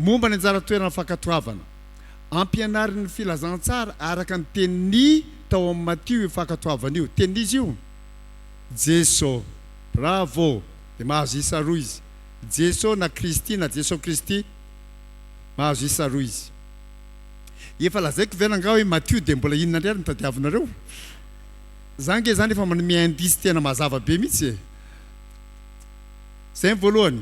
Momba ny anjara toeran'ny fankatoavana. Ampianarin'ny filazantsara araka ny tenin'i tao amin'ny Matio io fankatoavana io. Tenin'iza io? Jeso. Bravo! Dia mahazo isa roa izy. Jeso na Kristy na Jeso Kristy, mahazo isa roa izy. Efa lazaiko ve rangaha hoe Matio dia mbola inona indray ary no tadiavinareo? Za ange zany efa manome indice tena mazava be mihitsy e! Zay ny voalohany.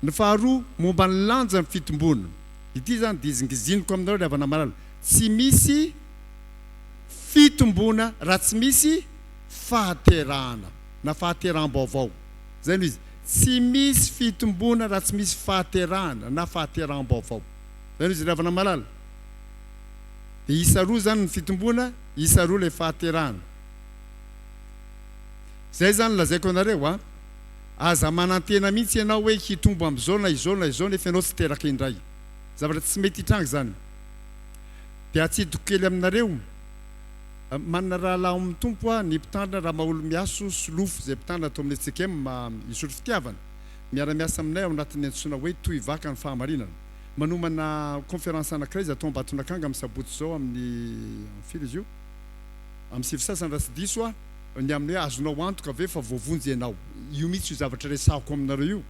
Ny faharoa, momba ny lanjan'ny fitomboana. Ity izany dia izingiziniko aminareo ry havana malala, tsy misy fitomboana raha tsy misy fahaterahana na fahateraham-baovao. Izay no izy. Tsy misy fitomboana raha tsy misy fahaterahana na fahateraham-baovao. Izay no izy ry havana malala. Dia isa roa izany ny fitomboana, isa roa ilay fahaterahana. Izay izany no lazaiko anareo a. Aza manantena mihitsy ianao hoe hitombo amin'izao na izao na izao nefa ianao tsy teraka indray. Zavatra tsy mety hitranga izany. Dia atsidiko kely aminareo, manana rahalahy ao amin'ny Tompo aho, ny mpitandrina Ramaholomiaso Solofo izay mpitandrina ato amin'ny FCKM Isotry Fitiavana, miara-miasa aminay ao anatin'ny antsoina hoe Toy Vaka ny Fahamarinana. Manomana conférence anankiray izy atao Ambatonakanga amin'ny sabotsy izao amin'ny, firy izy io? Amin'ny sivy sasany raha tsy diso aho. Ny amin'ny hoe azonao antoka ve fa voavonjy ianao? Io mihitsy io zavatra resahako aminareo io.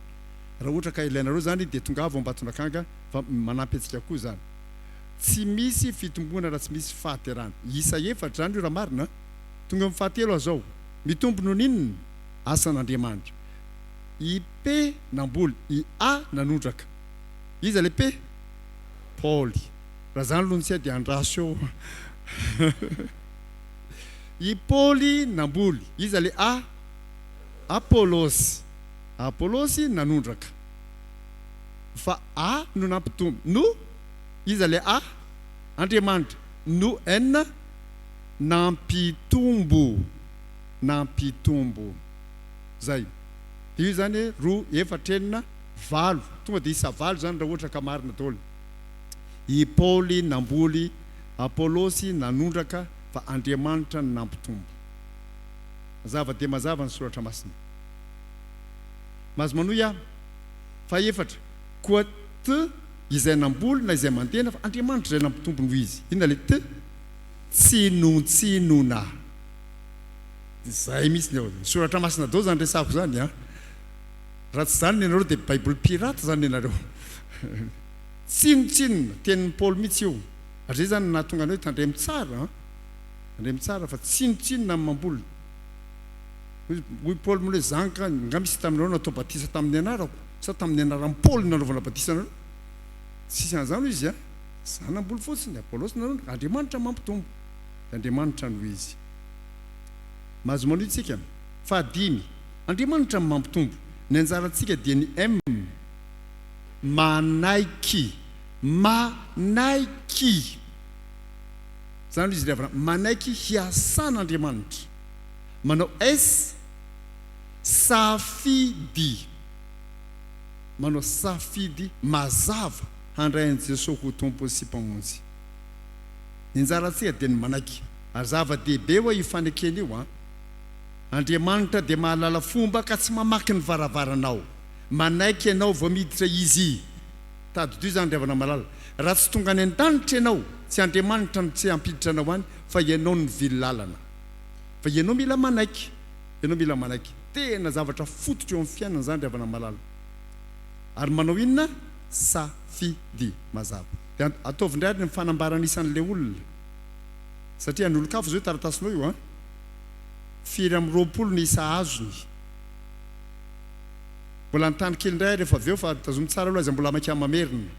Raha ohatra ka ilainareo izany dia tongava ao Ambatonakanga fa manampy antsika koa izany. Tsy misy fitomboana raha tsy misy fahaterahana. Isa efatra izany io raha marina an! Tonga amin'ny fahatelo aho izao. Mitombo noho ny inona? Asan'Andriamanitra. I P namboly, i A nanondraka. Iza ilay P? Paoly. Raha izany aloha no tsy hay dia andraso eo. I Paoly namboly. Iza le A? Apolosy. Apolosy nanondraka. Fa A no nampitombo. No? Iza le A? Andriamanitra. No N? Nampitombo. Nampitombo. Zay. Dia io izany roa, efatra, enina, valo. Tonga dia isa valo izany raha ohatra ka marina daholo. I Paoly namboly, Apolosy nanondraka fa Andriamanitra no nampitombo. Mazava dia mazava ny Soratra Masina. Mahazo manohy aho. Fahefatra, koa T izay namboly na izay mandena fa Andriamanitra izay nampitombo no izy. Inona ilay T? Tsinontsinona. Izay mihitsy ny ao. Ny Soratra Masina daholo izany resahako izany an. Raha tsy izany ny anareo dia Baiboly pirate izany ny anareo. Tsinontsinona, tenin'i Paoly mihitsy io. Ary izay izany no nahatonga anay hoe tandremo tsara an! Tandremo tsara fa tsinontsinona ny mamboly. Hoy hoy Paoly moa hoe zany ka, nga misy taminareo natao batisa tamin'ny anarako? Sa tamin'ny anaran'i Paoly no nanaovana batisa anareo? Tsisy an'izany hoy izy an! Za namboly fotsiny, Apolosy nanondraka, Andriamanitra mampitombo. Dia Andriamanitra no izy. Mahazo manohy tsika. Fahadimy, Andriamanitra no mampitombo. Ny anjarantsika dia ny M. Manaiky. Manaiky. Izany hoy izy ry havana, manaiky hiasan'Andriamanitra. Manao S, safidy. Manao safidy mazava handray an'i Jesoa ho Tompo sy Mpamonjy. Ny anjarantsika dia ny manaiky. Ary zava-dehibe hoa io fanekena io an. Andriamanitra dia mahalala fomba ka tsy mamaky ny varavaranao. Manaiky ianao vao miditra Izy. Tadidio izany ry havana malala. Raha tsy tonga any an-danitra ianao, tsy Andriamanitra no tsy hampiditra anao any fa ianao no nivily lalana. Fa ianao mila manaiky. Ianao mila manaiky. Tena zavatra fototra eo amin'ny fiainana izany ry havana malala. Ary manao inona? Safidy. Mazava. Dia ataovy indray ary ny fanambarana isan'ilay olona. Satria an'olon-kafa izao io taratasinao io an. Firy amin'ny 20 ny isa azony. Mbola hanontany kely indray aho rehefa avy eo fa tazomy tsara aloha aiza mbola maika mamerina.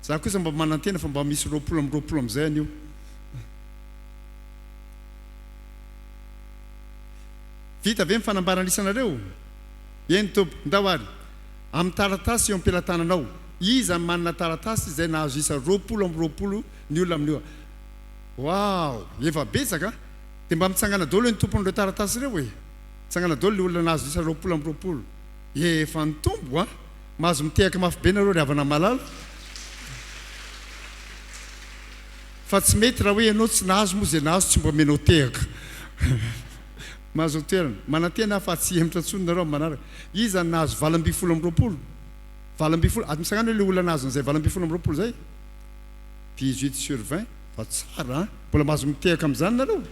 Za kosa mba manantena fa mba misy 20 amby 20 amizay anio. Vita ve ny fanambarana isanareo? Eny tompoko. Ndao ary. Amin'ny taratasy eo am-pelatananao. Iza no manana taratasy izay nahazo isa 20 amby 20 ny olona amin'io? Waouh! Efa betsaka an! Dia mba mitsangana daholo ny tompon'ireo taratasy ireo e! Tsangana daholo le olona nahazo isa 20 amby 20. Efa nitombo an! Mahazo mitehaka mafy be nareo ry havana malala. Fa tsy mety raha hoe ianao tsy nahazo moa izay nahazo tsy mba omenao tehaka. Mahazo toerana. Manantena aho fa tsy hihemotra intsony nareo amin'ny manaraka. Iza no nahazo 20 amby 20? 18, ato misangana hoe le olona nahazo an'izay 28 izay? 18 sur 20, fa tsara an! Mbola mahazo mitehaka amin'izany nareo?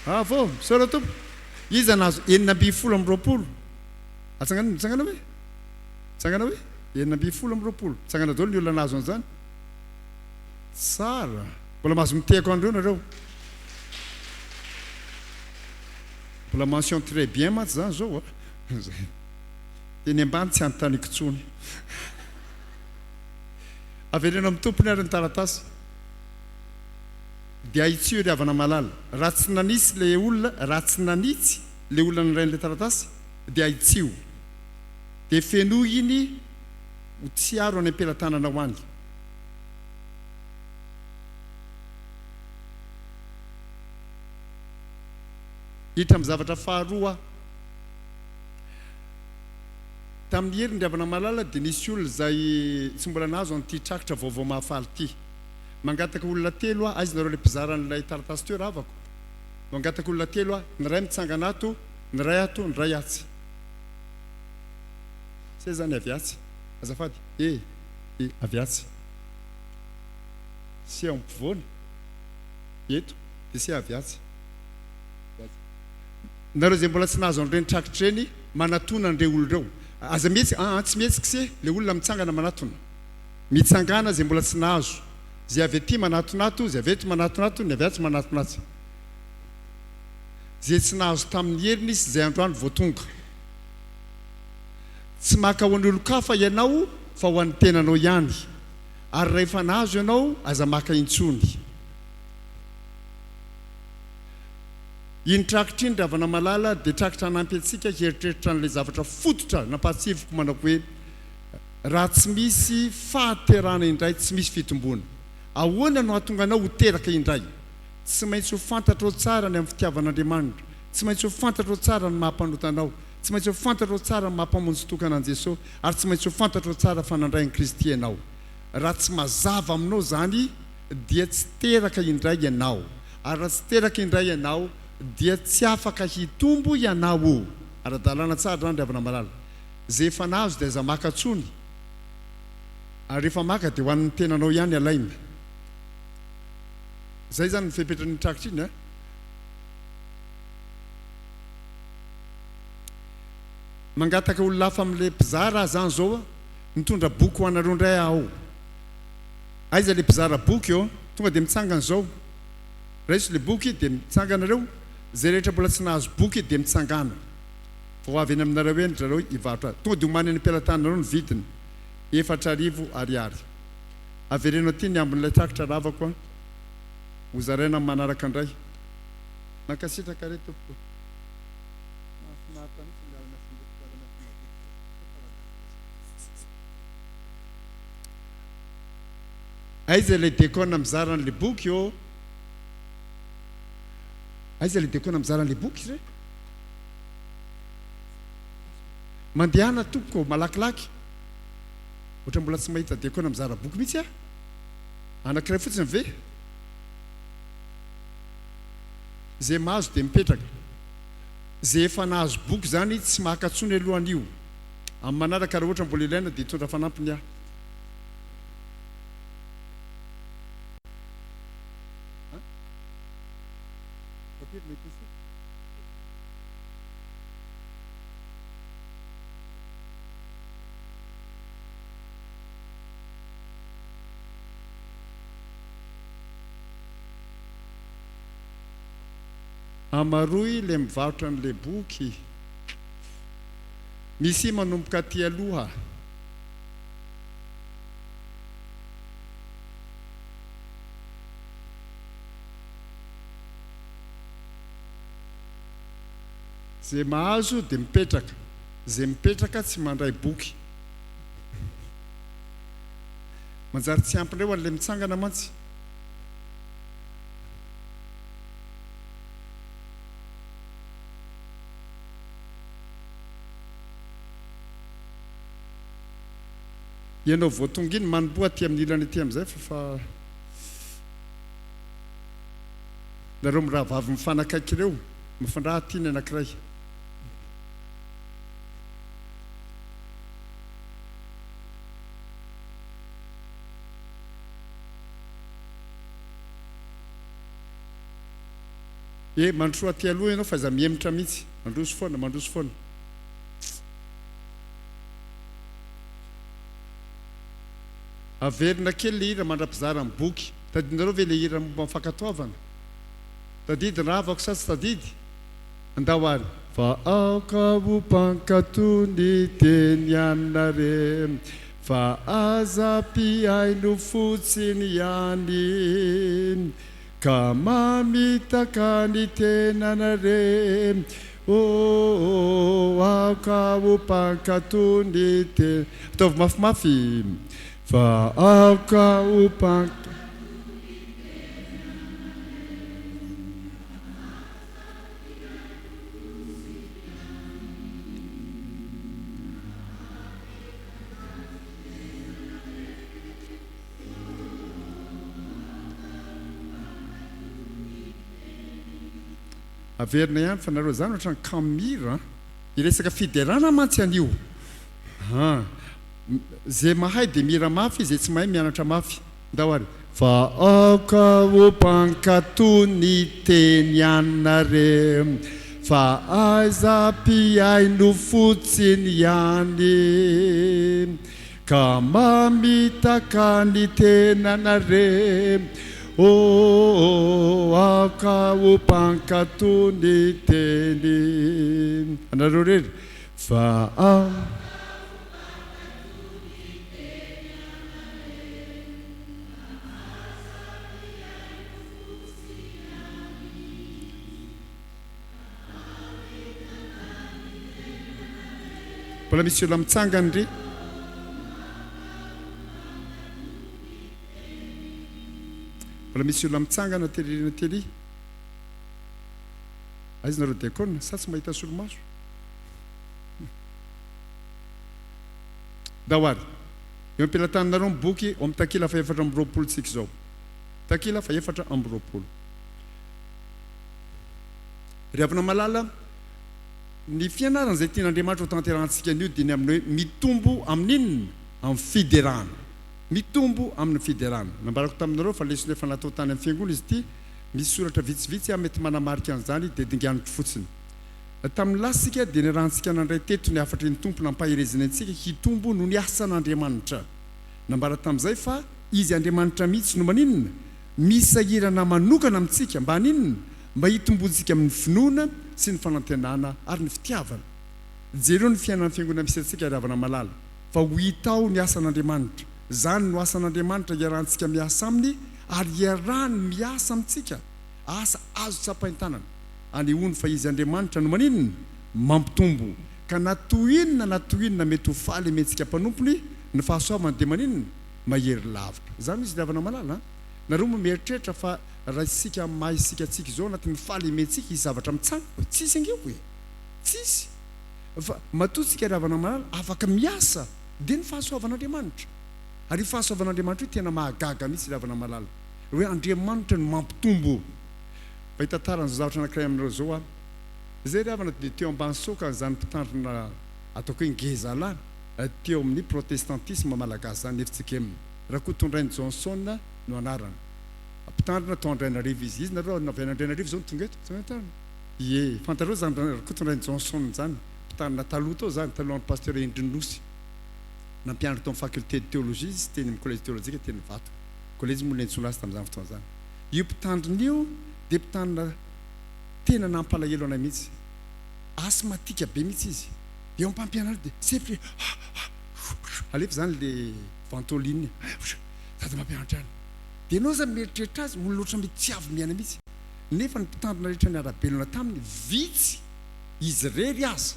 Bravo! Misaora Tompo! Iza nahazo 26? Atsangano, mitsangana hoe? Mitsangana hoe? 26. Mitsangana daholo ny olona nahazo an'izany? Tsara! Mbola mahazo mitehaka an'ireo nareo? Mbola mention très bien mantsy izany izao a! Teny ambany tsy anontaniako intsony. Avereno amin'ny tompony ary ny taratasy. Dia ahitsio ry havana malala. Raha tsy nanisy ilay olona, raha tsy nanitsy ilay olona nandray an'ilay taratasy dia ahitsio. Dia fenoy iny ho tsiaro any am-pelatananao any. Hiditra amin'ny zavatra faharoa aho. Tamin'ny heriny ry havana malala dia nisy olona izay tsy mbola nahazo an'ity trakitra vaovao mahafaly ity. Mangataka olona telo aho, aiza nareo ilay mpizara an'ilay taratasy teo rahavako? Mangataka olona telo aho, ny iray mitsangana ato, ny iray ato, ny iray atsy. Seza zany avy atsy. Azafady, e, e, avy atsy. Se ao ampovoany, eto, dia se avy atsy. Nareo izay mbola tsy nahazo an'ireny trakitra ireny, manatona an'ireo olona ireo. Aza mihetsika, aa tsy mihetsika se, ilay olona mitsangana manatona. Mitsangàna izay mbola tsy nahazo. Izay avy aty manatona ato, izay avy eto manatona ato, ny avy atsy manatona atsy. Izay tsy nahazo tamin'ny heriny sy izay androany vao tonga. Tsy maka ho an'ny olon-kafa ianao fa ho an'ny tenanao ihany. Ary rahefa nahazo ianao, aza maka intsony. Iny trakitra iny ry havana malala dia trakitra hanampy antsika hieritreritra an'ilay zavatra fototra nampahatsiviko manao hoe raha tsy misy fahaterahana indray tsy misy fitomboana. Ahoana no hahatonga anao ho teraka indray? Tsy maintsy ho fantatrao tsara ny amin'ny fitiavan'Andriamanitra, tsy maintsy ho fantatrao tsara ny maha mpanota anao, tsy maintsy ho fantatrao tsara ny maha mpamonjy tokana an'i Jesoa ary tsy maintsy ho fantatrao tsara fa nandray an'i Kristy ianao. Raha tsy mazava aminao izany dia tsy teraka indray ianao, ary raha tsy teraka indray ianao dia tsy afaka hitombo ianao. Ara-dalàna tsara izany ry havana malala. Izay efa nahazo dia aza maka intsony, ary rehefa maka dia ho an'ny tenanao ihany alaina. Izay izany ny fepetran'iny trakitra iny a. Mangataka olona hafa amin'ilay mpizara aho izany izao a, mitondra boky ho anareo indray aho. Aiza le mpizara boky ô? Tonga dia mitsangana izao. Raiso le boky dia mitsangana nareo. Izay rehetra mbola tsy nahazo boky dia mitsangàna. Fa ho avy eny aminareo eny ry zareo hivarotra azy. Tonga dia omany any am-pelatananareo ny vidiny. 4000 ariary. Avereno aty ny ambin'ilay trakitra ravako a. Hozaraina amin'ny manaraka indray. Mankasitraka re tompoko. Mahafinaritra mihitsy ny miara-miasa amin'ireto mpiara-miasa mazoto ireto. Aiza ilay dekona mizara an'ilay boky ô? Aiza ilay dekona mizara an'ilay boky re? Mandehana tompoko malakilaky. Ohatra mbola tsy mahita dekona mizara boky mihitsy aho. Anankiray fotsiny ve? Izay mahazo dia mipetraka. Izay efa nahazo boky izany tsy maka intsony aloha anio. Amin'ny manaraka raha ohatra mbola ilaina dia hitondra fanampiny aho. Amaroy ilay mivarotra an'ilay boky. Misy manomboka aty aloha. Ze mahazo dia mipetraka, ze mipetraka tsy mandray boky. Manjary tsy ampy indray ho an'ilay mitsangana mantsy. Ianao vao tonga iny, manomboha aty amin'ny ilany aty amin'izay fa fa nareo mirahavavy mifanakaiky ireo, mifindraha aty ny anankiray. Dia mandrosoa aty aloha ianao fa aza mihemotra mihitsy. Mandroso foana, mandroso foana. Averina kely le hira mandra-pizara ny boky. Tadidinareo ve le hira momba ny fankatoavana? Tadidy rahavako sa tsy tadidy? Andao ary. Fa aoka ho mpankatò ny teny anare, fa aza mpihaino fotsiny ihany, ka mamitaka ny tenanare. Oh, aoka ho mpankatò ny teny. Ataovy mafimafy. Fa aoka ho mpankatò. Averina ihany fa nareo zany ohatran'ny kamo mihira an! Hiresaka fiderana mantsy anio an! Ze mahay de mihira mafy, ze tsy mahay mianatra mafy. Ndao ary. Fa aoka ho mpankatò ny teny anareo, fa aiza mpihaino fotsiny ihany, ka mamitaka ny tenanareo. Oh, aoka ho mpankatò ny teny anareo irery, fa aoka. Mbola misy olona mitsangana ndry. Mbola misy olona mitsangana tery tery. Aiza nareo diakona sa tsy mahita solomaso? Ndao ary. Eo am-pelatananareo ny boky ao amin'ny takila fahefatra amby roapolo tsika izao. Takila fahefatra amby roapolo. Ry havana malala, ny fianarana izay tian'Andriamanitra ho tanterahantsika anio dia ny amin'ny hoe mitombo amin'inona? Amin'ny fiderana. Mitombo amin'ny fiderana. Nambarako taminareo fa lesona efa natao tany amin'ny fiangonana izy ity. Misy soratra vitsivitsy aho mety manamarika an'izany dia dinganiko fotsiny. Tamin'ny lasa isika dia niarahantsika nandray teto ny hafatry ny Tompo nampahereziny antsika hitombo noho ny asan'Andriamanitra. Nambara tamin'izay fa Izy Andriamanitra mihitsy no maninona? Misahirana manokana amintsika mba haninona? Mba hitomboantsika amin'ny finoana sy ny fanantenana ary ny fitiavana. Jereo ny fiainan'ny Fiangonana misy antsika ry havana malala fa ho hita ao ny asan'Andriamanitra. Izany no asan'Andriamanitra iarahantsika miasa Aminy ary iarahany miasa amintsika, asa azo tsapain-tanana. Anehoany fa Izy Andriamanitra no maninona? Mampitombo. Ka na toy inona na toy inona mety ho fahalementsika mpanompony, ny fahasoavany dia maninona? Mahery lavitra. Izany izy ry havana malala an! Nareo moa mieritreritra fa raha isika amin'ny maha isika antsika izao anatin'ny fahalementsika hisy zavatra mitsangana? Tsisy ange io e! Tsisy! Fa matoa tsika ry havana malala afaka miasa dia ny fahasoavan'Andriamanitra. Ary io fahasoavan'Andriamanitra io tena mahagaga mihitsy ry havana malala. Hoe Andriamanitra no mampitombo. Mba hitantara an'izao zavatra anankiray aminareo izao aho. Izay ry havana dia teo ambany saokan'izany mpitandrina ataoko hoe ngeza lahy teo amin'ny protestantisme malagasy izany, FJKM. Rakotondrainy Johnson no anarany. Mpitandrina tao Andrainarivo izy. Izy nareo avy any Andrainarivo izao no tonga eto? Tsy maintsy any. Ie, fantatrareo izany Rakotondrainy Johnson izany. Mpitandrina taloha tao izany, talohan'ny Pasteur Endrinosy. Nampianatra tao amin'ny faculté de théologie izy teny amin'ny collège théologique teny Ivato. Kolejy moa no niantsoana azy tamin'izany fotoana izany. Io mpitandrina io dia mpitandrina tena nampalahelo anay mihitsy. Asthmatique be mihitsy izy. Eo am-pampianarana dia sefo ha ha alefa izany le ventoline sady mampianatra any. Dia ianao izany mieritreritra azy olona ohatran'ny mety tsy avy miaina mihitsy. Nefa ny mpitandrina rehetra niara-belona taminy vitsy, izy irery aza,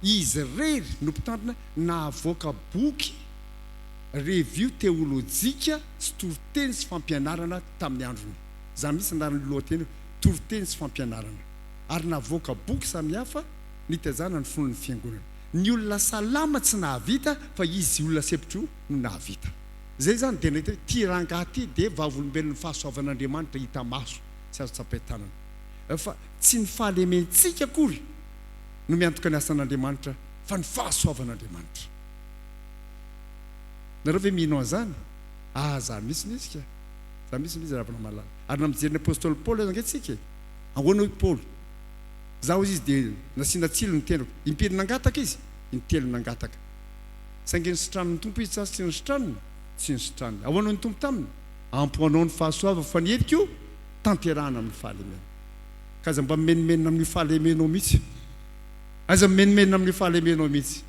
izy irery no mpitandrina nahavoaka boky revio teolojika sy toriteny sy fampianarana tamin'ny androny. Izany mihitsy anaran'io lohateny io, Toriteny sy fampianarana. Ary navoaka boky samihafa nitaizana ny fon'ny fiangonana. Ny olona salama tsy nahavita fa izy olona sempotra io no nahavita. Izay izany dia nahita hoe ity rangahy ity dia vavolombelon'ny fahasoavan'Andriamanitra hita maso sy azo tsapain-tanana. Fa tsy ny fahalementsika akory no miantoka ny asan'Andriamanitra fa ny fahasoavan'Andriamanitra. Nareo ve mino an'izany? Ah, za mihitsy izy ka. Za mihitsy izy ravina malala. Ary na mijery ny apostoly Paoly aza ange tsika e. Ahoana hoy Paoly? Za hozy izy dia nasiana tsilo ny tenako. Impiry nangataka izy? Intelo nangataka. Saingy nositranin'ny Tompo izy sa tsy nositraniny? Tsy nositraniny. Ahoana hoy ny Tompo taminy? Ampy ho anao ny fahasoavako fa ny heriko tanterahana amin'ny fahalemena. Ka aza mba mimenomenona amin'io fahalemenao mihitsy. Aza mimenomenona amin'io fahalemenao mihitsy.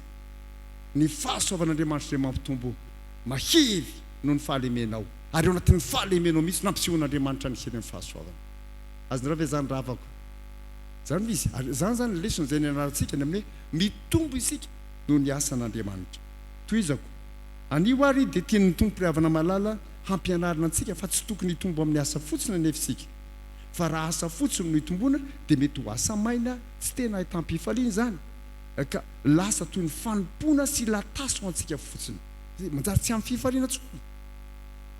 Ny fahasoavan'Andriamanitra dia mampitombo mahery noho ny fahalemenao. Ary ao anatin'ny fahalemenao mihitsy no ampisehoan'Andriamanitra ny herin'ny fahasoavana. Azonareo ve izany rahavako? Izany no izy. Ary izany izany ny lesona izay nianarantsika ny amin'ny hoe mitombo isika noho ny asan'Andriamanitra. Tohizako. Anio ary dia tian'ny Tompo ry havana malala hampianarina antsika fa tsy tokony hitombo amin'ny asa fotsiny anefa isika. Fa raha asa fotsiny no itomboana dia mety ho asa maina tsy tena ahitam-pifaliana izany ka lasa toy ny fanompoana sy latasy ho antsika fotsiny. Manjary tsy amin'ny fifaliana intsony.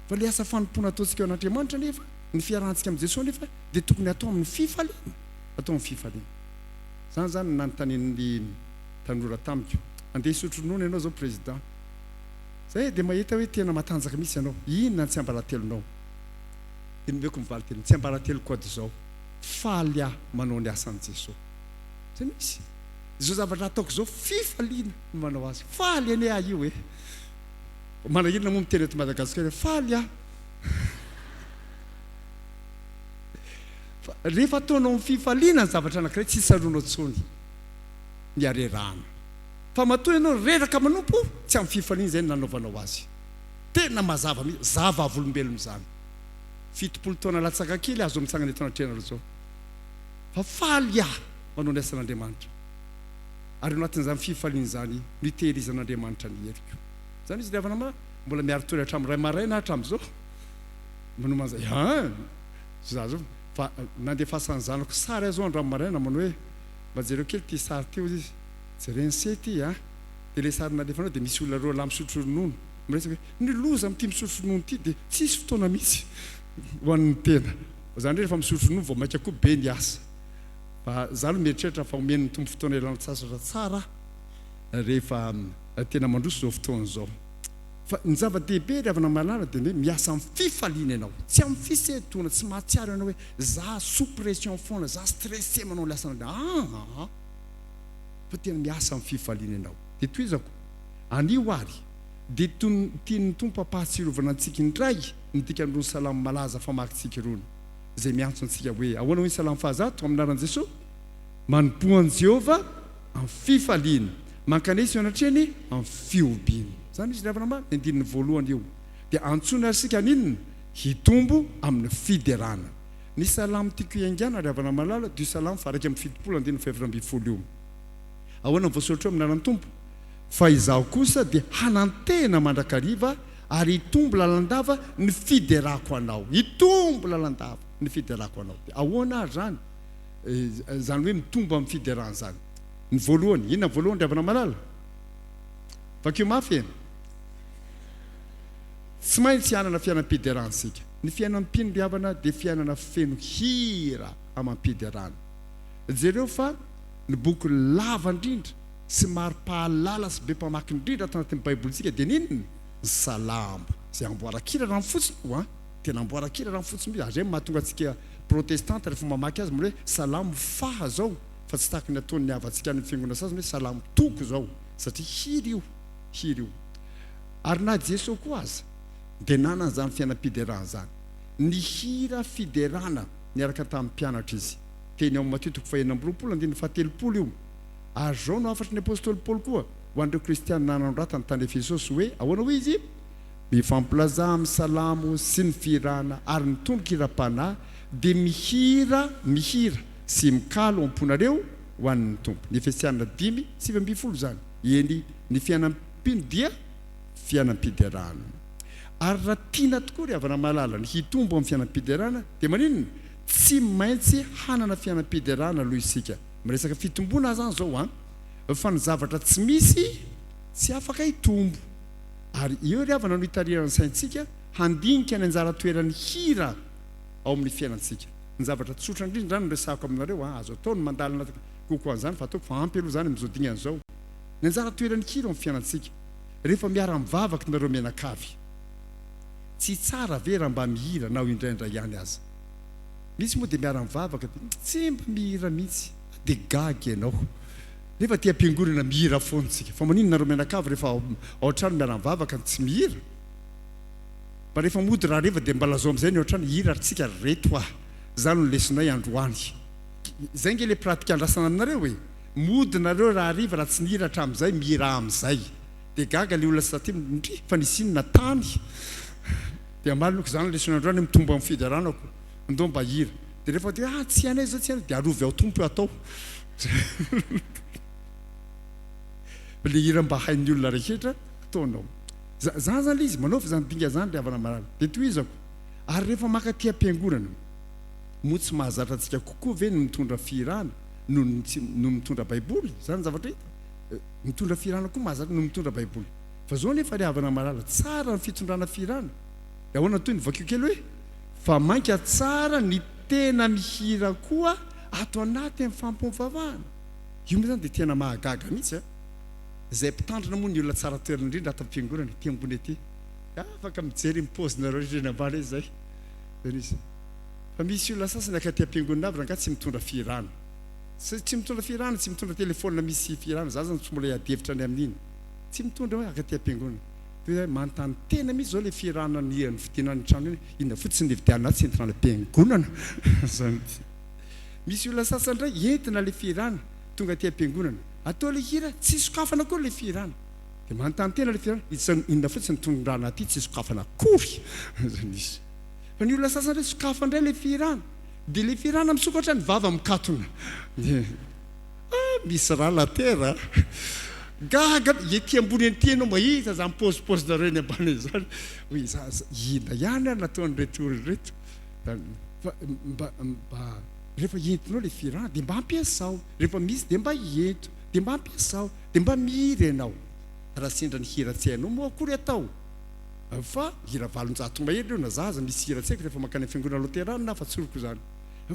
Fa ilay asa fanompoana ataontsika eo an'Andriamanitra anefa, ny fiarahantsika amin'i Jesoa anefa dia tokony hatao amin'ny fifaliana, atao amin'ny fifaliana. Izany izany no nanontanian'ny tanora tamiko. Andeha hisotro ronono ianao izao Président. Zay dia mahita hoe tena matanjaka mihitsy ianao. Inona ny tsiambaratelonao? Dia nomeko ny valin-teny, ny tsiambarateloko ady izao, faly aho manao ny asan'i Jesoa. Zay mihitsy. Izao zavatra ataoko izao, fifaliana no manao azy. Faly anie aho io e! Manahirana moa miteny eto Madagasikara hoe faly aho. Fa rehefa ataonao amin'ny fifaliana ny zavatra anankiray, tsy tsaroanao intsony ny harerahana. Fa matoa ianao reraka manompo, tsy amin'ny fifaliana izay no nanaovanao azy. Tena mazava mihitsy, za vavolombelona izany. 70 taona latsaka kely aho izao mitsangana eto anatrehanareo izao. Fa faly aho manao ny asan'Andriamanitra. Ary ao anatin'izany fifaliana izany no itehirizan'Andriamanitra ny heriko. Izany izy ry havana ma, mbola miari-tory hatramin'ny iray maraina aho hatramin'izao. Manomana izay, an! Za zao, fa nandefasan'ny zanako sary aho izao androany maraina manao hoe, mba jereo kely ity sary ity hozy izy. Jeren'i se ity a! Dia ilay sary nalefanao dia misy olona roa lahy misotro ronono miresaka hoe ny loza amin'ity misotro ronono ity dia tsisy fotoana mihitsy ho an'ny tena. Izany hoe rehefa misotro ronono vao mainka koa be ny asa. Fa za aloha mieritreritra fa omen'ny Tompo fotoana hialana sasatra tsara aho rehefa tena mandroso izao fotoana izao. Fa ny zava-dehibe ry havana malala dia ny hoe miasa amin'ny fifaliana ianao, tsy amin'ny fisentoana, tsy mahatsiaro ianao hoe za sous pression foana, za stressé manao ny asan'Andriamanitra. Aa! Fa tena miasa amin'ny fifaliana ianao. Dia tohizako, anio ary, dia tian'ny Tompo hampahatsiarovana antsika indray ny dikan'irony salamo malaza famakintsika irony, izay miantso antsika hoe, ahoana hoy ny salamo fahazato, amin'ny anaran'i Jesoa? Manompoa an'i Jehovah amin'ny fifaliana, mankanesa eo anatrehany amin'ny fihobiana. Izany izy ry havana ma, ny andininy voalohany io. Dia antsoina ary isika haninona? Hitombo amin'ny fiderana. Ny salamo tiako hiaingàna ry havana malala dia io salamo faha 71 andininy faha 14 io. Ahoana ny voasoratra eo amin'ny anaran'ny Tompo? Fa izaho kosa dia hanantena mandrakariva ary hitombo lalandava ny fiderako Anao. Hitombo lalandava ny fiderako Anao. Dia ahoana ary izany? Izany hoe mitombo amin'ny fiderana izany. Ny voalohany, inona ny voalohany ry havana malala? Vakio mafy e! Tsy maintsy hanana fiainam-piderana isika. Ny fiainan'ny mpino ry havana dia fiainana feno hira amam-piderana. Jereo fa ny boky lava indrindra sy maro mpahalala sy be mpamaky indrindra ato anatin'ny Baibolintsika dia ny inona? Ny Salamo. Izay amboaran-kira ranofotsiny io an! Tena amboaran-kira ranofotsiny mihitsy. Ary izay no mahatonga antsika protestanta rehefa mamaky azy manao hoe Salamo faha izao fa tsy tahaka ny ataon'ny havantsika any amin'ny fiangonana sasany hoe Salamo toko izao satria hira io, hira io. Ary na Jeso koa aza dia nanana izany fiainam-piderana izany. Nihira fiderana niaraka tamin'ny mpianatra Izy. Teny ao amin'ny Matio toko fahenina amby 20 andininy faha-30 io. Ary izao no hafatry ny apostoly Paoly koa ho an'ireo kristiana nanoratany tany Efesosy hoe, ahoana hoy izy? Mifampilazà amin'ny salamo sy ny fihirana ary ny tonon-kiram-panahy, dia mihira, mihira sy mikalo am-ponareo ho an'ny Tompo. Ny Efesiana 5, 19 izany. Eny, ny fiainam-pino dia fiainam-piderana. Ary raha tiana tokoa ry havana malala ny hitombo amin'ny fiainam-piderana dia maninona? Tsy maintsy hanana fiainam-piderana aloha isika. Miresaka fitomboana aho izany izao an! Fa ny zavatra tsy misy tsy afaka hitombo. Ary eo ry havana no itarihana ny saintsika handinika ny anjara toeran'ny hira ao amin'ny fiainantsika. Ny zavatra tsotra indrindra izany no resahako aminareo an! Azo atao ny mandalina kokoa an'izany fa ataoko fa ampy aloha izany amin'izao dingana izao. Ny anjara toeran'ny hira ao amin'ny fiainantsika. Rehefa miara-mivavaka nareo mianakavy, tsy tsara ve raha mba mihira na ho indraindray ihany aza? Misy moa dia miara-mivavaka dia tsy mba mihira mihitsy. Dia gaga ianao. Nefa aty am-piangonana mihira foana isika. Fa maninona nareo mianakavy rehefa ao an-trano miara-mivavaka no tsy mihira? Mba rehefa mody raha hariva dia mba lazao amin'izay ny ao an-trano, hihira ry tsika ry reto ah! Izany no lesonay androany. Izay ange ilay pratique andrasana aminareo e! Mody nareo raha hariva raha tsy nihira hatramin'izay, mihirà amin'izay. Dia gaga ilay olona sy taty, ndry fa nisy inona tany? Dia hamaly noko izany lesona androany mitombo amin'ny fideranako, ndao mba hihira. Dia rehefa dia ah tsy hainay izao tsy hainay, dia arovy ao Tompo atao. Ilay hira mba hain'ny olona rehetra ataonao. Zany zany ilay izy, manaova izany dinga izany ry havana malala. Dia tohizako, ary rehefa maka aty am-piangonana, moa tsy mahazatra antsika kokoa ve ny mitondra fihirana noho ny tsy noho mitondra baiboly? Izany ny zavatra hita. Mitondra fihirana koa mahazatra noho mitondra baiboly. Fa zao nefa ry havana malala, tsara ny fitondrana fihirana. Dia ahoana toy ny vakio kely hoe, fa mainka tsara ny tena mihira koa ato anatin'ny fampivavahana. Io moa izany dia tena mahagaga mihitsy a! Izay mpitandrina moa ny olona tsara toerana indrindra ato am-piangonana, ety ambony ety. Afaka mijery ny paozinareo rehetra eny ambany eny izay. Izay no izy. Fa misy olona sasany akaty am-piangonana avy rangahy tsy mitondra fihirana. Tsy tsy mitondra fihirana, tsy mitondra telefaonina misy fihirana. Za zany tsy mbola hiady hevitra ny amin'iny. Tsy mitondra hoe akaty am-piangonana. Dia hoe manontany tena mihitsy izao ilay fihirana nividiana ny trano iny, inona fotsiny ny nividianana azy tsy entina any am-piangonana. Izany. Misy olona sasany indray entina ilay fihirana tonga aty am-piangonana. Atao ilay hira, tsy sokafana akory ilay fihirana. Dia manontany tena ilay fihirana, iza inona fotsiny tondrana aty tsy sokafana akory. Izany izy. Fa ny olona sasany indray sokafana indray ilay fihirana. Dia ilay fihirana misokatra ny vava mikatona. Dia ah misy rà la terre a. Gaga be, ety ambony ety ianao mahita izany paozipaozinareo eny ambany eny izany. Hoe za, inona ihany ary nataon'ireto olona ireto. Fa mba mba rehefa entinao ilay fihirana dia mba ampiasao, rehefa misy dia mba ento, dia mba ampiasao, dia mba mihira ianao. Raha sendra ny hira tsy hainao moa akory atao fa hira 800 mahery ireo na za aza misy hira tsy haiko rehefa mankany amin'ny fiangonana loterana aho fa tsoriko izany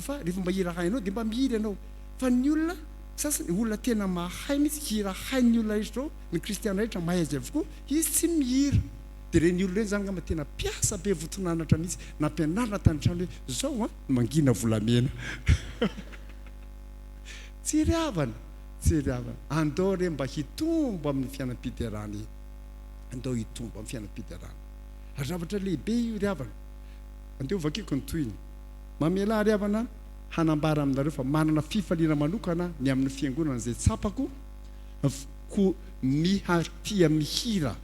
fa rehefa mba hira hainao dia mba mihira ianao fa ny olona sasany olona tena mahay mihitsy hira hain'ny olona rehetra ao ny kristiana rehetra mahay azy avokoa izy tsy mihira. Dia ireny olona ireny izany angamba tena mpiasa be voton'anatra mihitsy, nampianarina tany an-trano hoe izao an, mangina volamena. Tsy ry havana, tsy ry havana. Andao re mba hitombo amin'ny fiainam-piderana e. Andao hitombo amin'ny fiainam-piderana. Ary zavatra lehibe io ry havana. Andeha ho vakiko ny tohiny. Mamelà ry havana hanambara aminareo fa manana fifaliana manokana ny amin'ny fiangonana izay tsapako ho miha-tia mihira.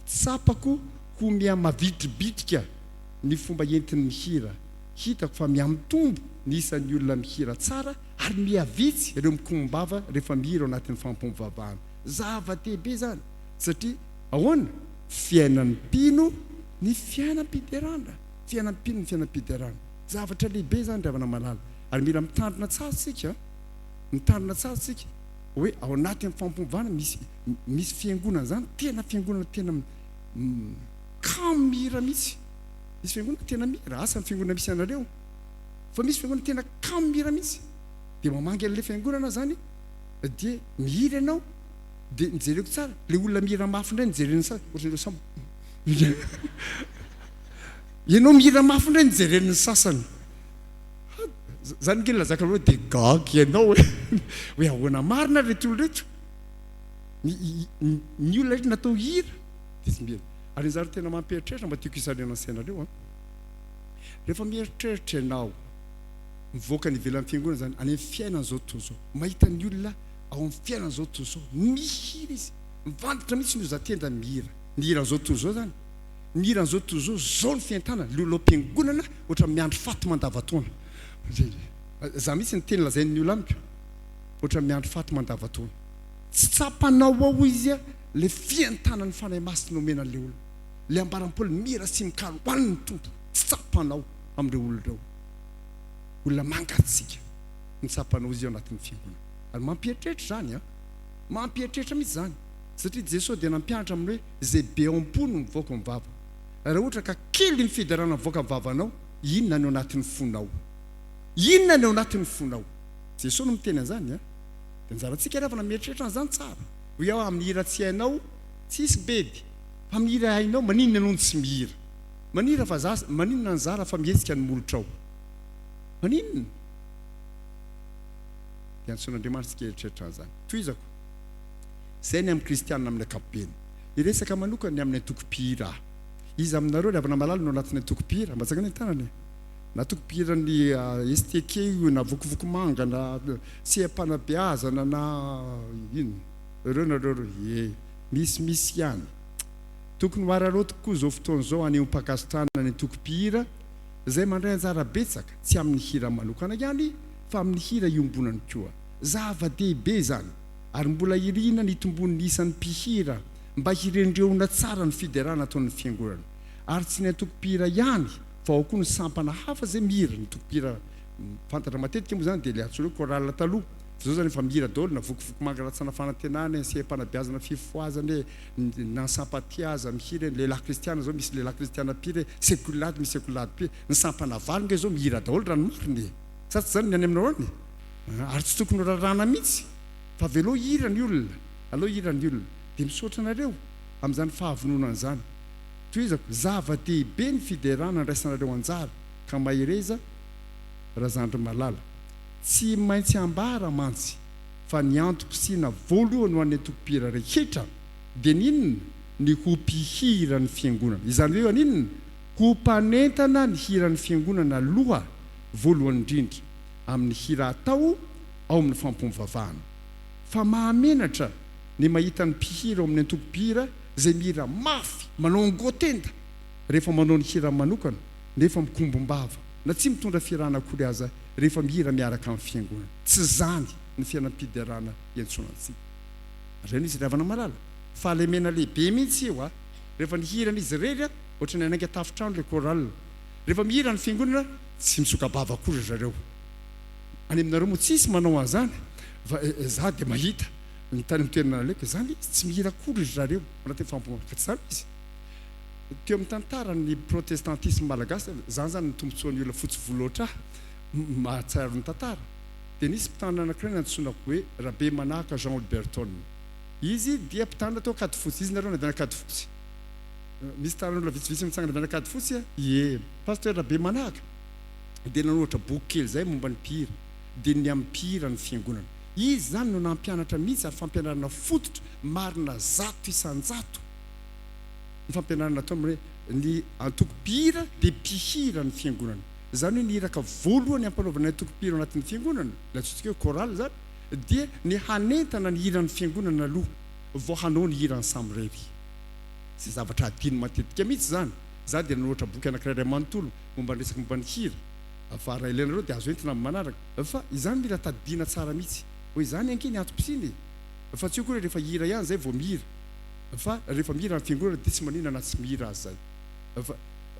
Tsapako ho miha-mavitribitrika ny fomba entiny mihira. Hitako fa miha-mitombo ny isan'ny olona mihira tsara ary miha-vitsy ireo mikombava rehefa mihira ao anatin'ny fampivavahana. Zava-dehibe izany satria ahoana? Fiainan'ny mpino ny fiainam-piderana. Fiainan'ny mpino ny fiainam-piderana. Zavatra lehibe izany ry havana malala. Ary mila mitandrina tsara isika, mitandrina tsara isika hoe ao anatin'ny fampivavahana misy Misy fiangonana zany tena fiangonana tena kamo mihira mihitsy. Misy fiangonana tena mihira, asa ny fiangonana misy anareo. Fa misy fiangonana tena kamo mihira mihitsy. Dia mamangy an'ilay fiangonana zany dia mihira ianao dia ny jereko tsara, ilay olona mihira mafy indray ny jeren'ny sasany, ohatran'ireo samy Ianao mihira mafy indray ny jeren'ny sasany. Zany nge lazako anareo dia gaga ianao e. Hoe ahoana marina ry reto olona reto? Ny ny olona rehetra natao hira dia tsy mihira. Ary ny zavatra tena mampieritreritra mba tiako hisarihana ny sainareo an. Rehefa mieritreritra ianao mivoaka any ivelan'ny fiangonana izany, any amin'ny fiainan'izao tontolo izao, mahita ny olona ao amin'ny fiainan'izao tontolo izao, mihira izy, mivantatra mihitsy ny hozatendany mihira. Ny hiran'izao tontolo izao izany, ny hiran'izao tontolo izao, izao ny fientanana, ny olona ao am-piangonana ohatran'ny miandry faty mandava-taona. Za mihitsy ny teny lazain'ny olona amiko, ohatran'ny miandry faty mandava-taona. Tsy tsapanao ao hoy izy le fientanan'ny Fanahy Masina omena an'le olona. Le ambaran'i Paoly mira sy mikalo ho an'ny Tompo. Tsy tsapanao amin'ireo olona ireo. Olona mangatsiaka no tsapanao izy ao anatin'ny fiangonana. Ary mampieritreritra izany an! Mampieritreritra mihitsy izany. Satria Jesoa dia nampianatra amin'ny hoe izay be ao am-po no mivoaka amin'ny vava. Raha ohatra ka kely ny fiderana mivoaka amin'ny vavanao, inona ny ao anatin'ny fonao? Inona ny ao anatin'ny fonao? Jesoa no miteny an'izany an! Dia anjarantsika ry havana mieritreritra an'izany tsara. Hoy aho amin'ny hira tsy hainao tsisy bedy fa amin'ny hira hainao maninona ianao no tsy mihira? Manira fa za maninona ny zara fa mihetsika ny molotrao? Maninona? Dia antsoin'Andriamanitra isika hieritreritra an'izany. Tohizako. Izay ny amin'ny kristiana amin'ny ankapobeny. Hiresaka manokana ny amin'ny antoko mpihira aho. Iza aminareo ry havana malala no anatin'ny antoko mpihira? Mba tsangano ny tanana e! Na antoko mpihiran'ny STK io na Vokovokomanga na seha-panabeazana na inona. Ireo nareo ireo. Ie. Misimisy ihany. Tokony ho araraotiko koa izao fotoana izao hanehoam-pankasitrahana ny antoko mpihira izay mandray anjara betsaka, tsy amin'ny hira manokana ihany fa amin'ny hira iombonany koa. Zava-dehibe izany ary mbola irina ny hitomboan'ny isan'ny mpihira mba hirendrehona tsara ny fiderana ataon'ny fiangonana. Ary tsy ny antoko mpihira ihany fa ao koa ny sampana hafa izay mihira. Ny antoko mpihira fantatra matetika moa izany dia ilay antsoina hoe chorale taloha. Fa izao izany efa mihira daholo na vokovoko manga ratsana fanantenana e, seha-panabeazana fifohazana e, na ny sampatia aza mihira e, ny lehilahy kristiana izao misy lehilahy kristiana mpihira e, sekoly lahady misy sekoly lahady mpihira, ny sampana valo nge izao mihira daholo raha ny marina e! Sa tsy izany ny any aminareo any? Ary tsy tokony ho raràna mihitsy fa avelao hihira ny olona, aleo hihira ny olona. Dia misaotra anareo amin'izany fahavononana izany. Tohizako, zava-dehibe ny fiderana andraisanareo anjara ka mahereza Razandry malala. Tsy maintsy ambara mantsy fa ny antom-pisiana voalohany ho an'ny antoko-mpihira rehetra dia ny inona? Ny ho mpihira ny fiangonana. Izany hoe haninona? Ho mpanentana ny hiran'ny fiangonana aloha voalohany indrindra amin'ny hira atao ao amin'ny fampom-vavahana. Fa mahamenatra ny mahita ny mpihira ao amin'ny antoko-mpihira izay mihira mafy, manao angotenda rehefa manao ny hirany manokana nefa mikombom-bava na tsy mitondra fihirana akory aza rehefa mihira miaraka amin'ny fiangonana. Tsy izany ny fiainam-piderana iantsoana antsika. Reny izy ry havana malala. Fahalemena lehibe mihitsy io a! Rehefa nihira an'izy irery a, ohatran'ny hanainga tafontrano ilay chorale. Rehefa mihira ny fiangonana, tsy misoka-bava akory ry zareo. Any aminareo moa tsisy manao an'izany fa za dia mahita ny tany amin'ny toerana naleko, izany ilay izy, tsy mihira akory ry zareo anatin'ny fanompoana. Fa tsy izany ilay izy. Teo amin'ny tantaran'ny protestantisme malagasy, izany izany ny tombontsoan'ny olona fotsy volo loatra ahy, mahatsiaro ny tantara, dia nisy mpitandrina anankiray nantsoina hoe Rabemanahaka Jean Holberton. Izy dia mpitandrina tao Ankadifotsy. Izy nareo avy any Ankadifotsy? Misy taran'olona vitsivitsy mitsangana avy any Ankadifotsy a? Ie. Pasteur Rabemanahaka dia nanoratra boky kely izay momba ny mpihira, dia ny amin'ny mpihira ny fiangonana. Izy izany no nampianatra mihitsy ary fampianarana fototra marina 100%. Ny fampianarana ataony hoe ny antoko mpihira dia mpihira ny fiangonana. Izany hoe ny iraka voalohany ampanaovana ny antoko mpihira ao anatin'ny fiangonana, ilay antsointsika hoe chorale izany, dia ny hanentana ny hiran'ny fiangonana aloha vao hanao ny hirany samirery. Tsy zavatra hadino matetika mihitsy izany. Izaho dia nanoratra boky anankiray iray manontolo momba ny resaka momba ny hira. Fa raha ilainareo dia azo entina amin'ny manaraka. Fa izany mila tadidiana tsara mihitsy. Hoe izany ange ny antom-pisiana e! Fa tsy hoe akory rehefa hira ihany izay vao mihira. Fa rehefa mihira ny fiangonana dia tsy maninona na tsy mihira aza izay. Fa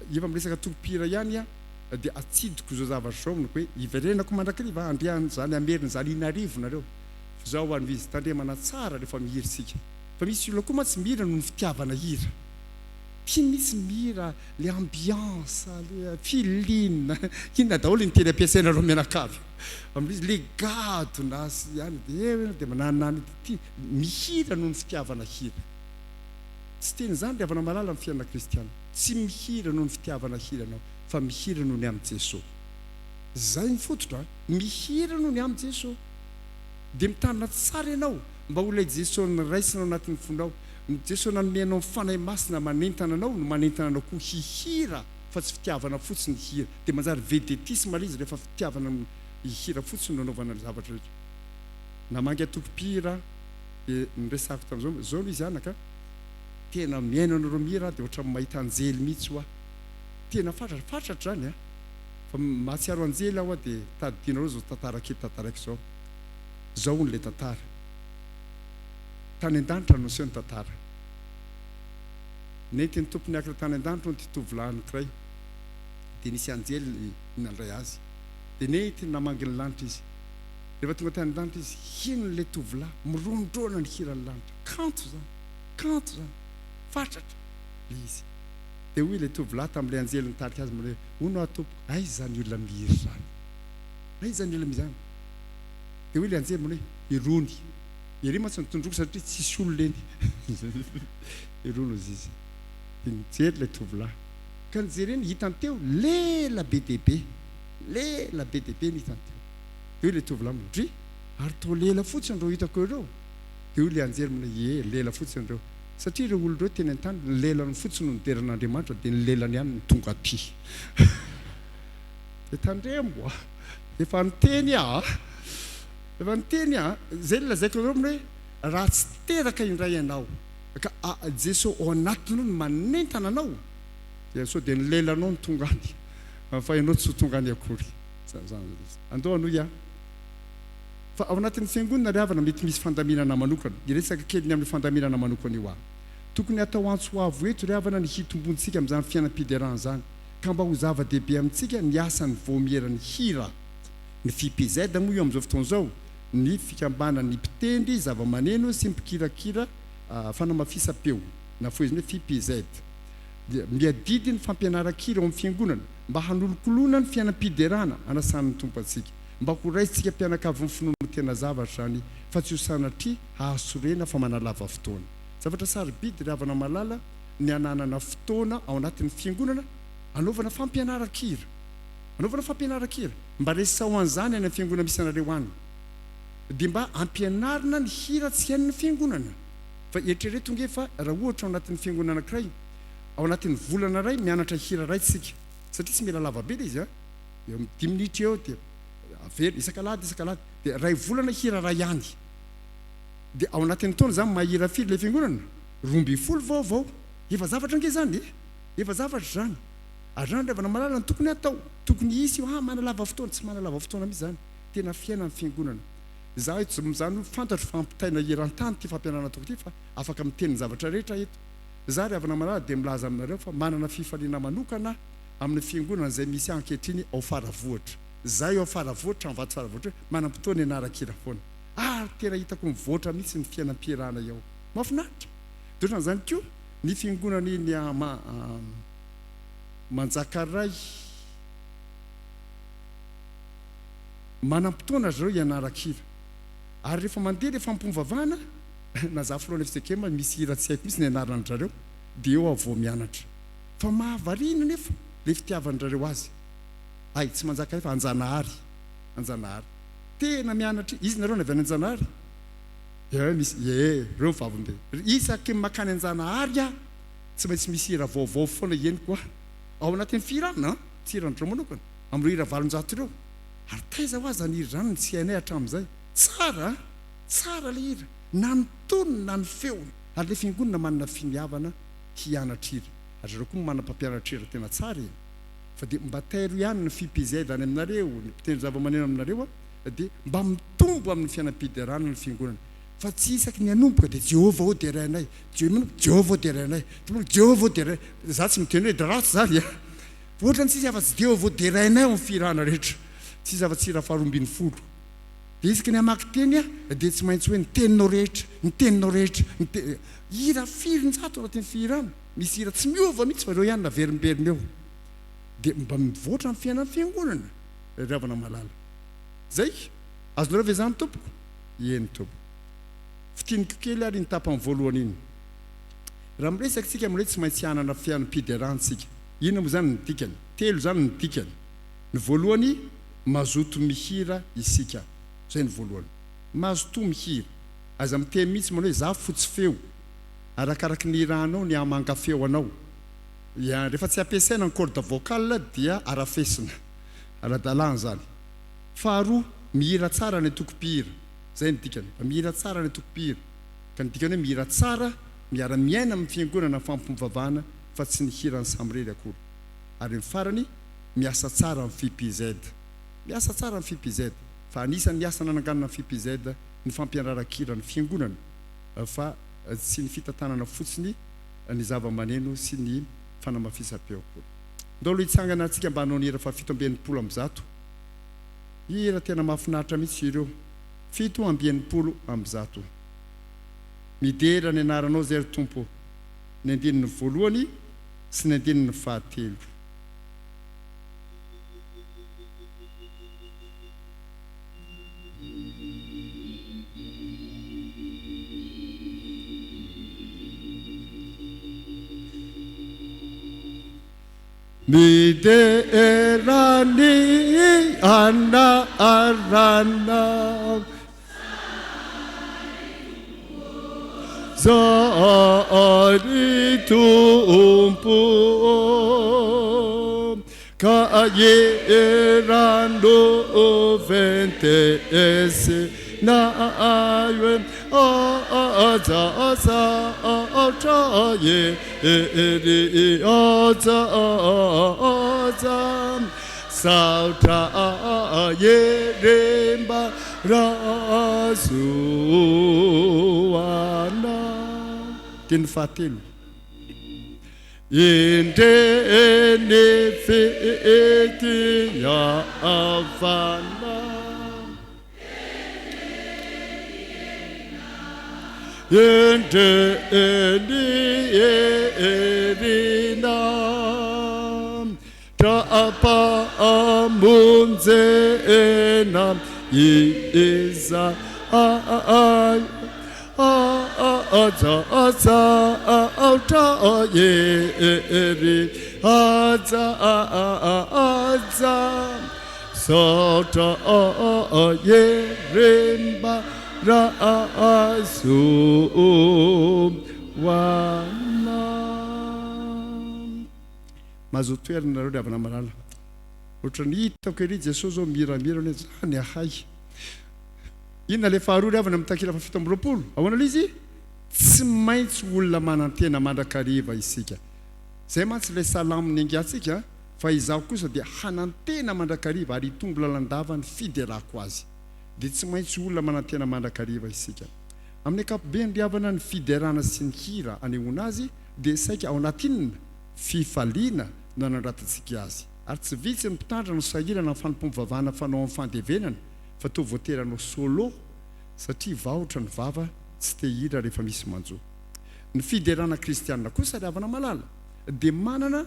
efa miresaka tompom-pihira ihany aho dia atsidiko izao zavatra izao amiko hoe hiverenako mandrakariva andrian izany hamerina izany inarivo nareo. Fa izao ho an'izy, tandremana tsara rehefa mihira isika. Fa misy olona koa mantsy mihira noho ny fitiavana hira. Tiany mihitsy ny mihira, le ambiance, le feeling, inona daholo ny teny ampiasainareo mianakavy amin'izy, le gadona sy any dia eo ianao dia mananonano ity. Mihira noho ny fitiavana hira. Tsy teny izany ry havana malala amin'ny fiainana kristiana. Tsy mihira noho ny fitiavana hira ianao fa mihira noho ny amin'i Jesoa. Izay ny fototra an! Mihira noho ny amin'i Jesoa. Dia mitandrina tsara ianao mba ho ilay Jesoa niraisinao anatin'ny fonao. Ny Jesoa nanome anao ny Fanahy Masina manentana anao no manentana anao koa hihira fa tsy fitiavana fotsiny hihira. Dia manjary vedetisme ilay izy rehefa fitiavana hihira fotsiny no anaovana ny zavatra rehetra. Namangy antoko mpihira dia niresahako tamin'izao, izao no izy anaka, tena mihaino anareo mihira aho dia ohatran'ny mahita anjely mihitsy hoa. Tena fatratra, fatratra izany an! Fa mahatsiaro anjely aho hoa dia tadidinareo izao tantara kely tantaraiko izao. Izao hono ilay tantara. Tany an-danitra no niseho ny tantara. Nentin'ny Tompo niakatra tany an-danitra hono ity tovolahy anankiray dia nisy anjely nandray azy. Dia nentiny namangy ny lanitra izy. Rehefa tonga tany an-danitra izy, henony ilay tovolahy mirondrona ny hiran'ny lanitra. Kanto izany! Kanto izany! Fatratra ilay izy. Dia hoy ilay tovolahy tamin'ilay anjely nitarika azy manao hoe, Hono aho tompoko, aiza izany olona mihira izany? Aiza izany olona mihira izany? Dia hoy ilay anjely manao hoe, Irony. Ery mantsy no tondroiko satria tsisy olona eny. Irony hozy izy. Dia nijery ilay tovolahy. Ka nijereny, hitany teo, lela be dia be. Lela be dia be no hitany teo. Dia hoy ilay tovolahy, Ndry! Ary toa lela fotsiny ireo hitako ireo? Dia hoy ilay anjely, Ie, lela fotsiny ireo. Satria ireo olona ireo teny an-tany, ny lelany fotsiny no nidera an'Andriamanitra, dia ny lelany ihany no tonga aty. Dia tandremo a! Efa niteny aho a! Efa niteny aho a! Izay no lazaiko anareo hoe, raha tsy teraka indray ianao, ka Jeso ao anatinao no manentana anao, dia sao dia ny lelanao no tonga any, fa ianao tsy ho tonga any akory. Izany ilay izy. Andao hanohy aho. Fa ao anatin'ny fiangonana ry havana mety misy fandaminana manokana. Hiresaka kely ny amin'io fandaminana manokana io aho. Tokony hatao antso avo eto ry havana ny hitombontsika amin'izany fiainam-piderana izany ka mba ho zava-dehibe amintsika ny asan'ny vaomieran'ny hira. Ny FIPZ moa io amin'izao fotoana izao, ny fikambanan'ny mpitendry zava-maneno sy mpikirakira fanamafisam-peo, na fohezina hoe FIPZ, dia miadidy ny fampianaran-kira ao amin'ny fiangonana mba hanolokoloana ny fiainam-piderana anasan'ny Tompo antsika. Mba ho raisintsika mpianakavin'ny finoana ho tena zavatra izany fa tsy ho sanatria hahasorena fa manalava fotoana. Zavatra sarobidy ry havana malala ny hananana fotoana ao anatin'ny fiangonana anaovana fampianaran-kira. Anaovana fampianaran-kira. Mba resaho an'izany any amin'ny fiangonana misy anareo any. Dia mba ampianarina ny hira tsy hain'ny fiangonana. Fa eritrereto ange fa raha ohatra ao anatin'ny fiangonana anankiray, ao anatin'ny volana iray mianatra hira iray tsika. Satria tsy mila lava be ilay izy an. Eo amin'ny dimy minitra eo dia averina isak'alahady isak'alahady dia iray volana hira iray ihany. Dia ao anatin'ny taona izany mahira firy ilay fiangonana? 12 vaovao. Efa zavatra ange izany e! Efa zavatra izany. Ary izany ry havana malala no tokony hatao. Tokony hisy io, ah manalava fotoana, tsy manalava fotoana mihitsy izany. Tena fiainan'ny fiangonana. Izaho eto izany fantatro fa ampitaina eran-tany ity fampianarana ataoko ity fa afaka miteny ny zavatra rehetra eto. Izaho ry havana malala dia milaza aminareo fa manana fifaliana manokana aho amin'ny fiangonana izay misy ahy ankehitriny ao Faravohitra. Izaho eo Faravohitra, Amvato Faravohitra, manam-potoana ianaran-kira foana. Ary tena hitako mivoatra mihitsy ny fiainam-pihirana eo. Mahafinaritra. Dia ohatran'izany koa ny fiangonana eny Manjakaray. Manam-potoana ry zareo hianaran-kira. Ary rehefa mandeha ilay fampomvavahana, na za filohan'ny FCKM misy hira tsy haiko mihitsy ny anaran-dry zareo, dia eo aho vao mianatra. Fa mahavariana anefa le fitiavan-drareo azy. Hay, tsy manjaka efa Anjanahary. Anjanahary. Tena mianatra izy nareo ny avy any Anjanahary? Ie, misy, ie, reo vavombe. Isaky ny makany Anjanahary aho, tsy maintsy misy hira vaovao foana henoko aho. Ao anatin'ny fihirana an, tsy hiran-dreo manokana, amin'ireo hira 800 ireo. Ary taiza hoa zany hira zany no tsy hainay hatramin'izay. Tsara an! Tsara le hira, na ny tonony na ny feony. Ary le fiangonana manana finiavana hianatra hira. Ary zareo koa manana mpampianatra hira tena tsara e! Fa dia mba tairo ihany ny FIPZ any aminareo, ny mpitendry zavamaneno aminareo a, dia mba mitombo amin'ny fiainam-piderana ny fiangonana. Fa tsy isaky ny hanomboka dia Jehovah ô derainay, Jehovah ô derainay, Jehovah ô derainay. Za tsy miteny hoe ratsy zany a! Fa ohatrany tsisy afa-tsy Jehovah ô derainay ao amin'ny fihirana rehetra. Tsisy afa-tsy hira faharoa ambinifolo. Dia isaky ny hamaky teny aho dia tsy maintsy hoe ny teninao rehetra, ny teninao rehetra, ny te-. Hira firy njato anatin'ny fihirana? Misy hira tsy miova mihitsy fa ireo ihany no averimberina eo. Dia mba mivoatra ny fiainan'ny fiangonana ry havana malala. Zay? Azonareo ve izany tompoko? Eny tompoko. Fintiniko kely ary iny tapany voalohany iny. Raha miresaka isika amin'ny hoe tsy maintsy hanana fiainam-piderana isika. Inona moa izany ny dikany? Telo izany ny dikany. Ny voalohany, mazoto mihira isika. Izay ny voalohany. Mazotoa mihira. Aza miteny mihitsy manao hoe za fotsy feo. Arakaraky ny hiranao ny hahamanga feo anao. Ya, rehefa tsy ampiasaina ny corde vocale dia arafesina. Ara-dalàna izany. Faharoa, mihira tsara ny antoko mpihira. Izay no dikany. Mba mihira tsara ny antoko mpihira. Ka ny dikany hoe mihira tsara, miara-miaina amin'ny fiangonana ny fampivavahana fa tsy ny hirany samirery akory. Ary ny farany, miasa tsara ny FIPZ. Miasa tsara ny FIPZ. Fa anisan'ny asa nananganana ny FIPZ ny fampianarankira ny fiangonana fa tsy ny fitantanana fotsiny ny zava-maneno sy ny fanamafisam-peo akory. Ndao aloha hitsangana antsika mba hanao ny hira faha 167. Hira tena mahafinaritra mihitsy ireo. 167. Midera ny anaranao izay ry Tompo ô. Ny andininy voalohany sy ny andininy fahatelo. Midera ny anarana. Zary Tompo ka eran'ny ventesina hoe aja saotra ery aja aja saotra ery mba Razoana. Teny fahatelo. Endre ny fitiavana. Endre ny herina. Tra-pamonjena izahay, Aja saotra ery, aja aja saotra ery mba rahazoana. Mazoto toerana nareo ry havana malala. Ohatran'ny hitako ery Jesoa zao miramira hoe zany ahay. Inona ilay faharoa ry havana amin'ny takila faha 27? Ahoana ilay izy? Tsy maintsy olona manantena mandrakariva isika. Izay mantsy ilay salamo niaingantsika, fa izaho kosa dia hanantena mandrakariva ary hitombo lalandava ny fiderako azy. Dia tsy maintsy olona manantena mandrakariva isika. Amin'ny ankapobeny ry havana ny fiderana sy ny hira anehoana azy dia saika ao anaty inona? Fifaliana no anandratantsika azy. Ary tsy vitsy ny mpitandrina no sahirana amin'ny fanompoam-pivavahana fanao amin'ny fandevenana fa toa voatery hanao solo satria vahotra ny vava tsy te hihira rehefa misy manjo. Ny fiderana kristiana kosa ry havana malala dia manana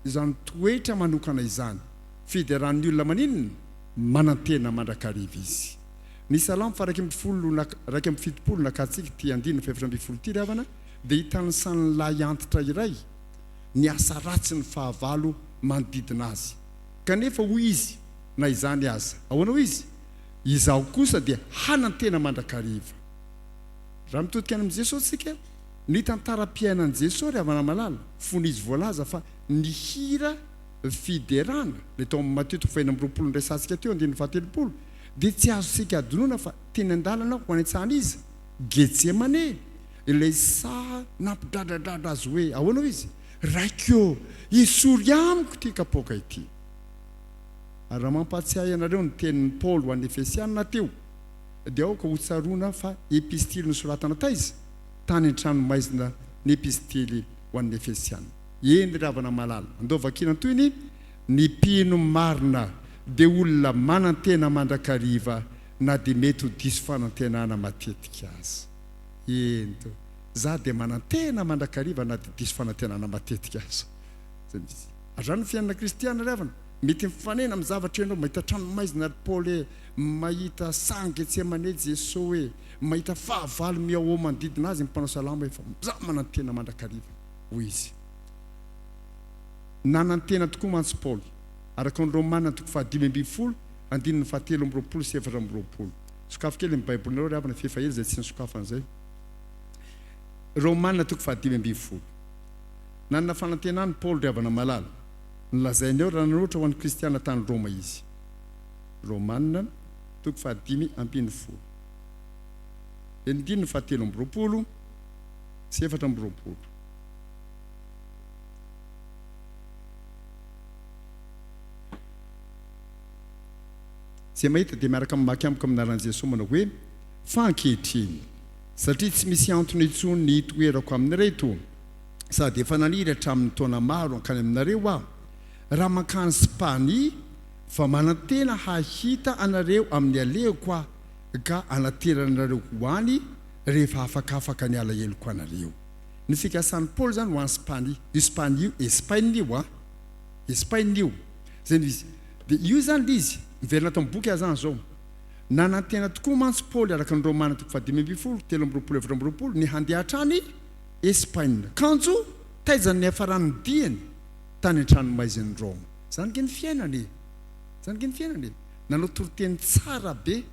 izany toetra manokana izany. Fideran'ny olona maninona? Manantena mandrakariva izy. Ny Salamo faha 11 na 71 nakantsika ity andininy faha 14 ity ry havana dia hitanisan'ny lahy antitra iray ny asa ratsin'ny fahavalo manodidina azy. Kanefa hoy izy, na izany aza, ahoana hoy izy? Izaho kosa dia hanantena mandrakariva. Raha mitodika any amin'i Jesosy isika, ny tantaram-piainan'i Jesosy ry havana malala, fony izy voalaza fa nihira fiderana, ilay tao amin'ny Matio toko faha 26 noresahantsika teo, andininy faha-30, dia tsy azontsika adinoina fa teny an-dalana ho any an-tsahan'iza? Getsemane, ilay saha nampidradradradra azy hoe, ahoana hoy izy? Raiko ô, esory amiko ity kapoaka ity. Ary raha mampahatsiahy anareo ny tenin'i Paoly ho an'ny Efesiana teo, dia aoka hotsaroana fa epistily nosoratana taiza? Tany an-tranomaizina ny epistily ho an'ny Efesiana. Eny ry havana malala, andao vakiana toy ny, Ny mpino marina dia olona manantena mandrakariva na dia mety ho diso fanantenana matetika aza. Eny to. Za dia manantena mandrakariva na dia diso fanantenana matetika aza. Zay mihitsy. Ary zany ny fiainana kristiana ry havana. Mety mifanena amin'ny zavatra ianao, mahita trano maizina ry Paoly e, mahita saha Getsemane Jeso e, mahita fahavalo mihaohao manodidina azy ny mpanao salamo e, fa za manantena mandrakariva, hoy izy. Nanantena tokoa mantsy Paoly, araka ny Romana toko faha-15 andininy faha-23 sy 24. Sokafy kely ny Baibolinareo ry havana f'efa ela izay tsy nisokafana izay. Romana toko faha-15. Nanana fanantenana i Paoly ry havana malala. Nolazainy ao raha nanoratra ho an'ny kristiana tany Roma izy. Romana toko faha-15. Andininy faha-23 sy 24. Izay mahita dia miaraka mamaky amiko amin'ny anaran'i Jesoa manao hoe, Fa ankehitriny, satria tsy misy antony intsony ny hitoerako amin'ireto, sady efa naniry hatramin'ny taona maro hankany aminareo aho, raha mankany Spania, fa manantena hahita anareo amin'ny alehako aho, ka hanaterana anareo ho any rehefa afakafaka ny alaheloko anareo. Ny fikasan'i Paoly izany ho any Spania. Io Spania io, Espaina io an! Espaina io. Izay no izy. Dia io izany ilay izy. Miverina ato amin'ny boky aho izany izao. Nanantena tokoa mantsy Paoly, araka ny Romana toko faha-15, 23, 24, ny handeha hatrany Espaina. Kanjo, taiza no niafaran'ny diany? Tany an-tranomaizin'i Roma. Izany ange ny fiainana e! Izany ange ny fiainana e! Nanao toriteny tsara be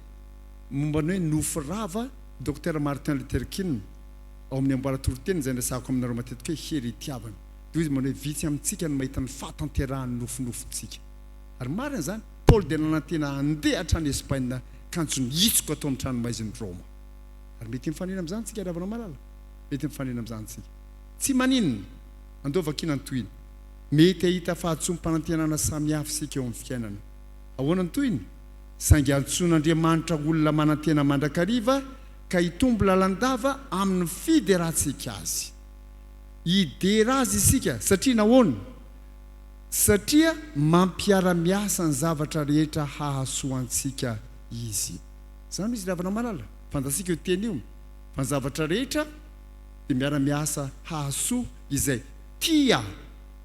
momba ny hoe nofy rava Docteur Martin Luther King ao amin'ny amboara toriteny izay niresahako aminareo matetika hoe hery itiavana. Dia hoy izy manao hoe vitsy amintsika no mahita ny fahatanterahan'ny nofinofintsika. Ary marina izany, Paoly dia nanantena handeha hatrany Espaina kanjo nihitsoka tao amin'ny tranomaizin'i Roma. Ary mety mifanena amin'izany tsika ry havana malala. Mety mifanena amin'izany tsika. Tsy maninona. Andao vakiana ny tohiny. Mety hahita fahatsoam-panantenana samihafa isika eo amin'ny fiainana. Ahoana ny tohiny? Saingy antsoin'Andriamanitra olona manantena mandrakariva ka hitombo lalandava amin'ny fiderantsika Azy. Hidera Azy isika satria nahoana? Satria mampiara-miasa ny zavatra rehetra hahasoa antsika Izy. Izany hoy izy ry havana malala. Fantatsika io teny io fa ny zavatra rehetra dia miara-miasa hahasoa izay tia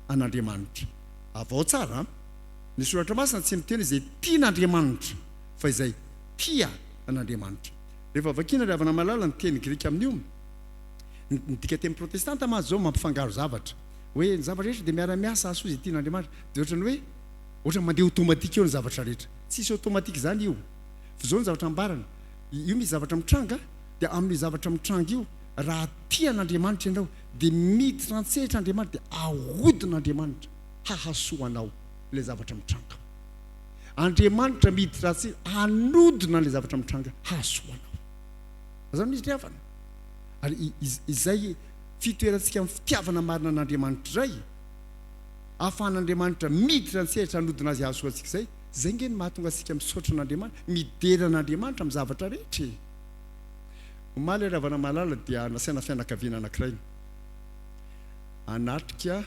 an'Andriamanitra. Avao tsara an! Ny Soratra Masina tsy miteny izay tian'Andriamanitra fa izay tia an'Andriamanitra. Rehefa vakiana ry havana malala ny teny grika amin'io, ny dikateny protestanta mantsy izao mampifangaro zavatra. Hoe ny zavatra rehetra dia miara-miasa hahasoa izay tian'Andriamanitra. Dia ohatran'ny hoe ohatran'ny mandeha automatique eo ny zavatra rehetra. Tsisy automatique izany io. Fa izao ny zavatra ambarany, io misy zavatra mitranga, dia amin'io zavatra mitranga io, raha tia an'Andriamanitra ianao, dia miditra an-tsehatra Andriamanitra, dia ahodin'Andriamanitra hahasoa anao ilay zavatra mitranga. Andriamanitra miditra an-tsehatra hanodina ilay zavatra mitranga hahasoa anao. Azonao izy ry havana? Ary izay fitoerantsika amin'ny fitiavana marina an'Andriamanitra izay, ahafahan'Andriamanitra miditra an-tsehatra hanodina azy hahasoa antsika izay, izay ange no mahatonga antsika misaotra an'Andriamanitra, midera an'Andriamanitra amin'ny zavatra rehetra e! Omaly ry havana malala dia nasaina fianakaviana anankiray hanatrika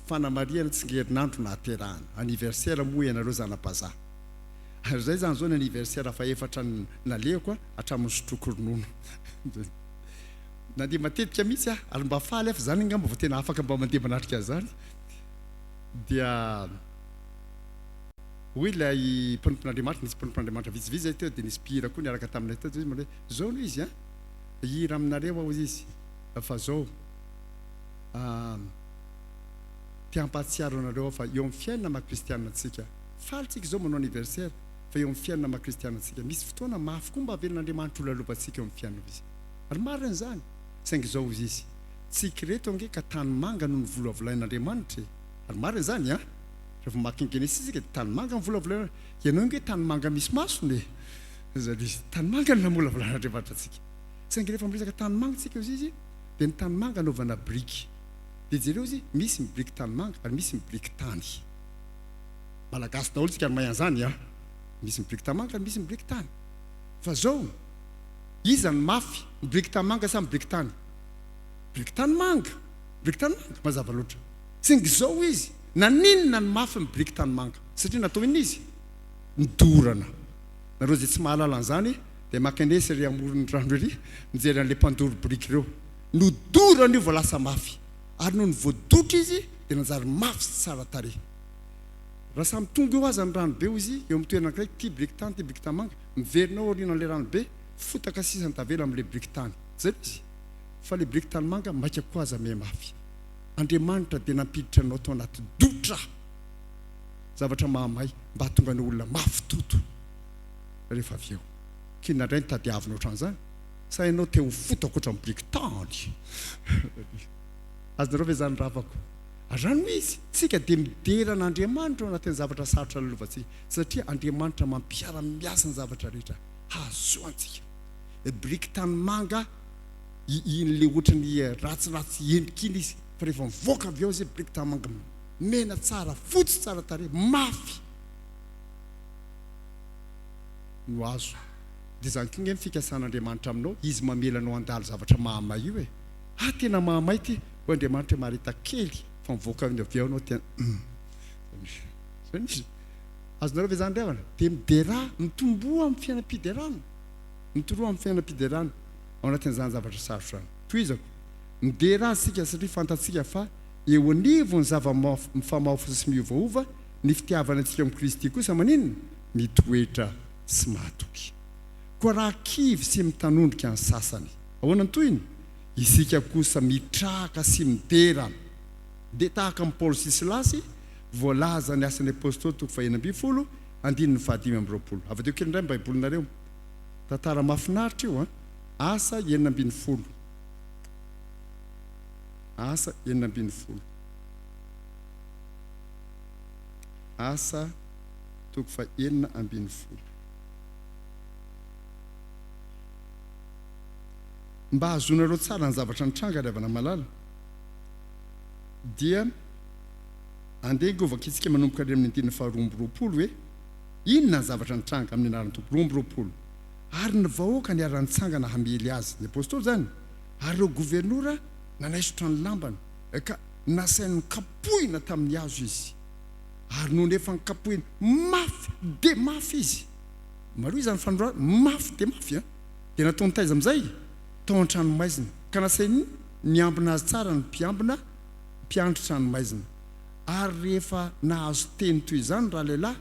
fanamarihana tsingerinandro nahaterahana, anniversaire moa ianareo zana-bazaha. Ary izay izany izao ny anniversaire fahefatra nalehako hatramin'ny nisotroako ronono. Nandeha matetika mihitsy aho ary mba faly aho fa izany angamba vao tena afaka mba mandeha manatrika an'izany. Dia hoy ilay mpanompon'Andriamanitra, nisy mpanompon'Andriamanitra vitsivitsy izay teo, dia nisy mpihira koa niaraka taminay teo, dia hoy izy manao hoe, izao no izy an, hihira aminareo aho hoy izy, fa izao, te hampahatsiaro anareo aho fa eo amin'ny fiainana maha kristiana antsika, faly tsika izao manao anniversaire, fa eo amin'ny fiainana maha kristiana antsika, misy fotoana mafy koa mba avelan'Andriamanitra ho lalovantsika eo amin'ny fiainana hoy izy. Ary marina izany, saingy izao hoy izy, tsika ireto ange ka tanimanga no novolavolain'Andriamanitra e! Ary marina izany an! Rehefa mamaky ny Genesisy isika dia tanimanga no volavolaina, ianao ange tanimanga misy masony e! Izany izy, tanimanga no namolavolan'Andriamanitra antsika. Saingy rehefa miresaka tanimanga isika hoy izy, dia ny tanimanga anaovana biriky. Dia jereo izy, misy ny biriky tanimanga ary misy ny biriky tany. Malagasy daholo isika ary mahay an'izany an! Misy ny biriky tanimanga ary misy ny biriky tany. Fa zao, iza no mafy, ny biriky tanimanga sa ny biriky tany? Biriky tanimanga! Biriky tanimanga, mazava loatra. Saingy izao izy, naninona no mafy ny biriky tanimanga? Satria natao inona izy? Nodorana. Nareo izay tsy mahalala an'izany dia mankanesa ery amoron'ny rano ery mijery an'ilay mpandoro biriky ireo. Nodorana io vao lasa mafy. Ary nony voadotra izy dia nanjary mafy sy tsara tarehy. Raha samy tonga eo aza ny rano be hoy izy, eo amin'ny toerana anankiray, ity biriky tany, ity biriky tanimanga, miverina ao aorianan'ilay rano be, fotaka sisa no tavela amin'ilay biriky tany. Izay ilay izy. Fa ilay biriky tanimanga maika koa aza mihamafy. Andriamanitra dia nampiditra anao tao anaty dotra, zavatra mahamay, mba hahatonga anao olona mafy toto rehefa avy eo. K'inona indray no tadiavina ohatran'izany? Sa ianao te ho fotaka ohatran'ny biriky tany? Azonareo ve izany ravako? Ary izany hoy izy, tsika dia midera an'Andriamanitra ao anatin'ny zavatra sarotra lalovantsika, satria Andriamanitra mampiara-miasa ny zavatra rehetra hahasoa antsika. Biriky tanimanga iny le ohatran'ny ratsiratsy endrika iny izy fa rehefa mivoaka avy ao izy biriky tanimanga mena tsara, fotsy tsara tarehy, mafy no azo. Dia izany koa nge ny fikasan'Andriamanitra aminao, Izy mamela anao handalo zavatra mahamay io e! Ah tena mahamay ity! Hoy Andriamanitra hoe mahareta kely fa mivoaka avy ao ianao tena hum! Izany izy. Azonareo ve izany ry havana? Dia miderà, mitomboa amin'ny fiainam-piderana. Mitoroa amin'ny fiainam-piderana ao anatin'izany zavatra sarotra izany. Tohizako, midera Azy isika satria fantatsika fa eo anivon'ny zava-mifamahofaho sy miovaova, ny fitiavana antsika amin'i Kristy kosa maninona? Mitoetra sy mahatoky. Koa raha kivy sy mitanondrika ny sasany, ahoana ny tohiny? Isika kosa mitraka sy midera. Dia tahaka an'i Paoly sy Silasy, voalaza ny Asan'ny Apostoly toko fahenina ambin'ny folo, andininy fahadimy amby 20. Avadeo kely indray ny Baibolinareo. Tantara mahafinaritra io an! Asa 16. Asa 16. Asa toko fahenina ambin'ny folo. Mba hahazoanareo tsara ny zavatra nitranga ry havana malala dia andeha ange hovakintsika manomboka ary amin'ny andininy faha 22 hoe inona ny zavatra nitranga amin'ny anaran'ny Tompo. 22. Ary ny vahoaka niara-nitsangana hamely azy, ny apostoly izany, ary ireo governora nanaisotra ny lambany, ka nasainy nokapohina tamin'ny hazo izy. Ary nony efa nokapohina mafy dia mafy izy, mariho izany fanorana, mafy dia mafy an, dia nataony taiza amin'izay? Tao an-tranomaizina, ka nasainy niambina azy tsara ny mpiambina, mpiandry tranomaizina. Ary rehefa nahazo teny toy izany ralehilahy,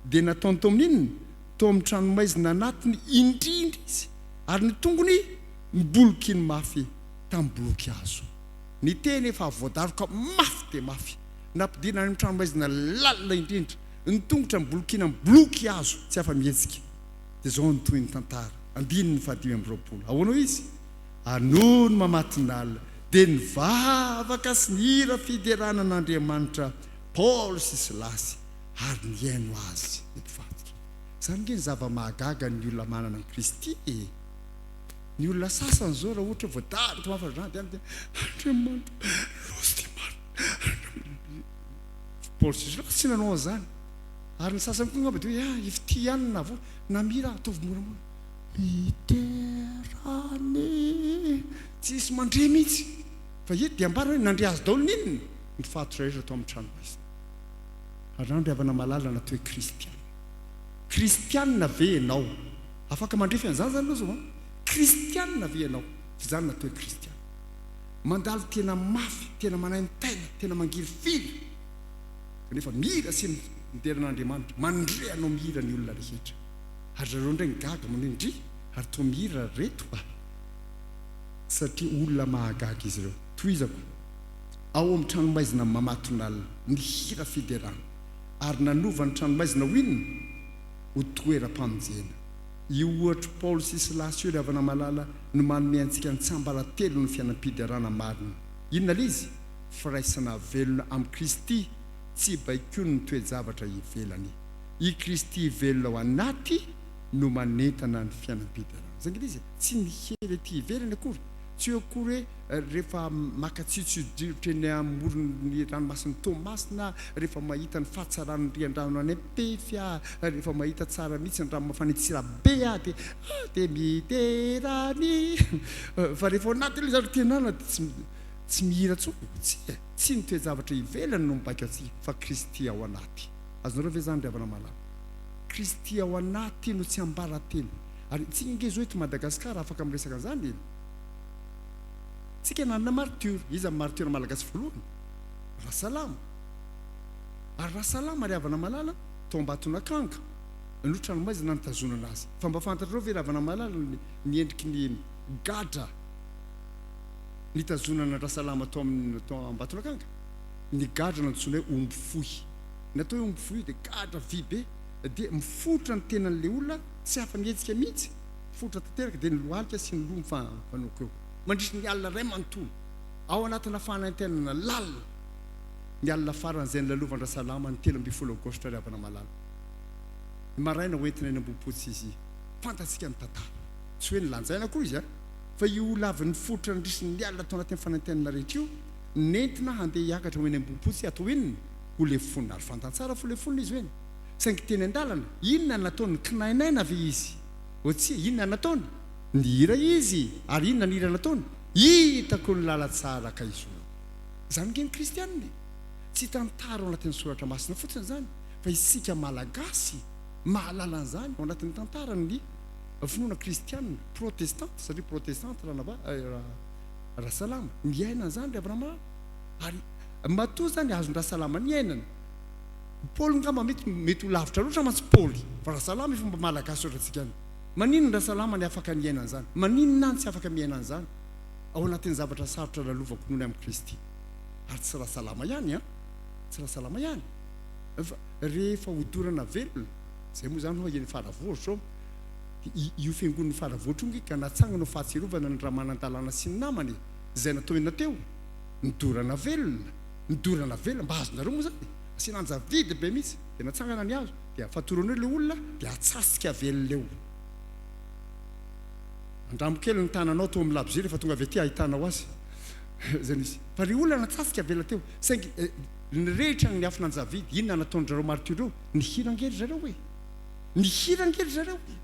dia nataony tao amin'ny inona? Tao amin'ny tranomaizina anatiny indrindra izy, ary ny tongony nobolokiny mafy tamin'ny boloky hazo. Ny teny efa voadaroka mafy dia mafy, nampidirina any amin'ny tranomaizina lalina indrindra, ny tongotra nobolokina amin'ny boloky hazo, tsy afa-mihetsika. Dia izao no tohin'ny tantara, andininy faha-25. Ahoana hoy izy? Ary nony mamatin'alina, dia nivavaka sy nihira fiderana an'Andriamanitra Paoly sy Silasy, ary nihaino azy ny mpivadika. Izany ange ny zava-mahagaga ny olona manana an'i Kristy e! Ny olona sasany izao raha ohatra hoe voadaroka mafy ry zany dia Andriamanitra loza ity marina. Paoly sy Silasy tsy nanao an'izany. Ary ny sasany koa angamba dia hoe ah, i fitia ihany no nahavoa. Na mihira ataovy moramora. Miterane. Tsisy mandre mihitsy. Fa eto dia ambara hoe nandre azy daholo ny inona? Ny fatotra rehetra tao amin'ny tranomaizina. Randry havana malala natao hoe kristiana. Kristiana ve ianao? Afaka mandrefy an'izany izany ianao izao an? Kristiana ve ianao? F'izany natao hoe kristiana. Mandalo tena mafy, tena manaintaina, tena mangirifiry, kanefa mihira sy midera an'Andriamanitra. Mandre anao mihira ny olona rehetra. Ary zareo indray migaga manao hoe ndry, ary toa mihira ry reto a! Satria olona mahagaga izy ireo. Tohizako. Ao amin'ny tranomaizina Mamatonalina, ny hira fiderana, ary nanova ny tranomaizina ho inona? Ho toeram-pamonjena. Io ohatr'i Paoly sy Silasy io, ry havana malala, no manome antsika ny tsiambaratelon'ny fiainam-piderana marina. Inona ilay izy? Firaisana velona amin'i Kristy, tsy baikoin'ny toe-javatra ivelany. I Kristy velona ao anaty no manentana ny fiainam-piderana. Izay ange ilay izy e! Tsy ny hery ety ivelany akory, tsy hoe akory hoe rehefa maka tsiotsiodiritra eny amoron'ny ranomasin'i Toamasina, rehefa mahita ny fahatsaran'ny rian-drano any Ampefy aho, rehefa mahita tsara mihitsy ny rano mafana Antsirabe aho dia ah dia midera ny fa rehefa ao anatin'ilay zavatra tianana dia tsy tsy mihira intsony, tsia, tsy ny toe-javatra ivelany no mibaiko antsika fa Kristy ao anaty. Azonareo ve izany ry havana malala? Kristy ao anaty no tsiambaratelo. Ary isika ange izao eto Madagasikara afaka miresaka an'izany e. Tsika nanana martyr. Iza ny martyr malagasy voalohany? Rasalama. Ary Rasalama ry havana malala tao Ambatonakanga no tranomaizina nitazonana azy. Fa mba fantatrareo ve ry havana malala ny endriky ny gadra nitazonana an-dRasalama tao amin'ny tao Ambatonakanga? Ny gadra nantsoina hoe omby fohy. Ny atao hoe omby fohy dia gadra vy be dia miforitra ny tenan'ilay olona tsy afa-mihetsika mihitsy. Miforitra tanteraka dia ny lohalika sy ny loha mifanoaka eo. Mandritry ny alina iray manontolo, ao anatina fanaintainana lalina, ny alina farany izay nilalovan-dRasalama ny 13 Aogositra ry havana malala. Ny maraina ho entina eny Ambohipotsy izy. Fantatsika ny tantara. Tsy hoe nolanjaina akory izy an! Fa io olona avy niforitra nandritry ny alina tao anatin'ny fanaintainana rehetra io, nentina handeha hiakatra ho eny Ambohipotsy hatao inona? Ho lefonina. Ary fantany tsara fa ho lefonina izy ho eny. Saingy teny an-dalana, inona no nataony? Nikinainaina ve izy? Oh tsia, inona no nataony? Nihira izy, ary inona ny hira nataony? Hitako ny lalantsara ka izorako. Izany ange ny kristianina e! Tsy tantara ao anatin'ny soratra masina fotsiny izany, fa isika malagasy mahalala an'izany ao anatin'ny tantaran'ny finoana kristianina, protestanta, satria protestanta Ranaba, Rasalama, niaina an'izany ry Abrahama, ary matoa izany azon-dRasalama niainana, Paoly ngamba mety mety ho lavitra loatra mantsy Paoly fa Rasalama efa mba malagasy ohatrantsika ihany. Maninona Rasalama ny afaka niaina an'izany? Maninona aho no tsy afaka miaina an'izany ao anatin'ny zavatra sarotra lalovako noho ny amin'i Kristy? Ary tsy Rasalama ihany an! Tsy Rasalama ihany fa rehefa hodorana velona, izay moa izany hoa eny Faravohitra izao, dia io fiangonan'i Faravohitra io nge ka natsangana ho fahatsiarovana an'i Ramanandalana sy ny namany e! Izay natao inona teo? Nodorana velona, nodorana velona, mba azonareo moa izany e! Asiana anjavidy be mihitsy, dia natsangana ny hazo, dia fatorana eo ilay olona, dia atsasika velona eo. Andramo kely ny tananao teo amin'ny labozia rehefa tonga avy aty ahitanao azy. Izay nisy. Fa ry olona natsasika avela teo. Saingy nirehitra ny afo nanjavidy. Inona nataon-dry zareo martyrs ireo? Nihira ange ry zareo e! Nihira ange ry zareo e!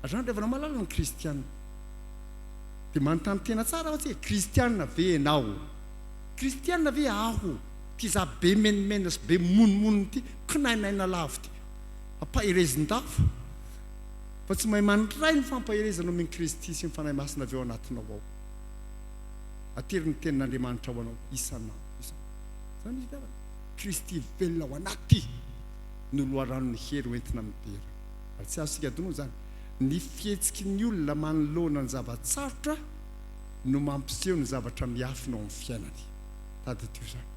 Hatrany ry havana malala ny kristiana. Dia manontany tena tsara aho tsy kristiana ve ianao? Kristiana ve aho? Ity za be menimena sy be monomonona ity, kinainaina lava ity. Ampaherezin-dava. Fa tsy mahay mandray ny fampaherezana omen'i Kristy sy ny Fanahy Masina avy ao anatinao ao. Atero ny Tenin'Andriamanitra ao anao isan'andro isan'andro. Izany izy ry havana. Kristy velona ao anaty no loharanon'ny hery hoentina midera. Ary tsy azontsika adinoina izany. Ny fihetsiky ny olona manoloana ny zava-tsarotra no mampiseho ny zavatra miafina ao amin'ny fiainany. Tadidio izany.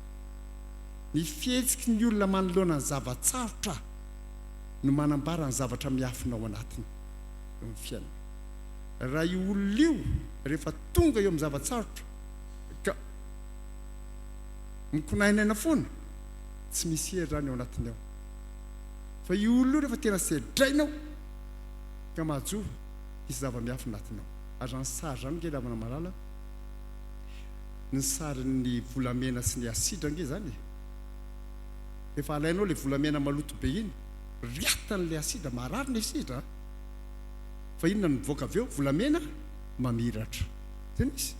Ny fihetsiky ny olona manoloana ny zava-tsarotra no manambara ny zavatra miafina ao anatiny eo amin'ny fiainana. Raha io olona io rehefa tonga eo amin'ny zava-tsarotra ka mikonainaina foana, tsy misy hery izany ao anatiny ao. Fa io olona io rehefa tena sedrainao ka mahajoro, hisy zava-miafina anatiny ao. Ary izany sary izany ange ry havana malala, ny sarin'ny volamena sy ny asidra ange izany e! Rehefa alainao ilay volamena maloto be iny, riatan'ilay asidra, marary ny asidra a! Fa inona no mivoaka avy eo? Volamena mamiratra. Zay no izy.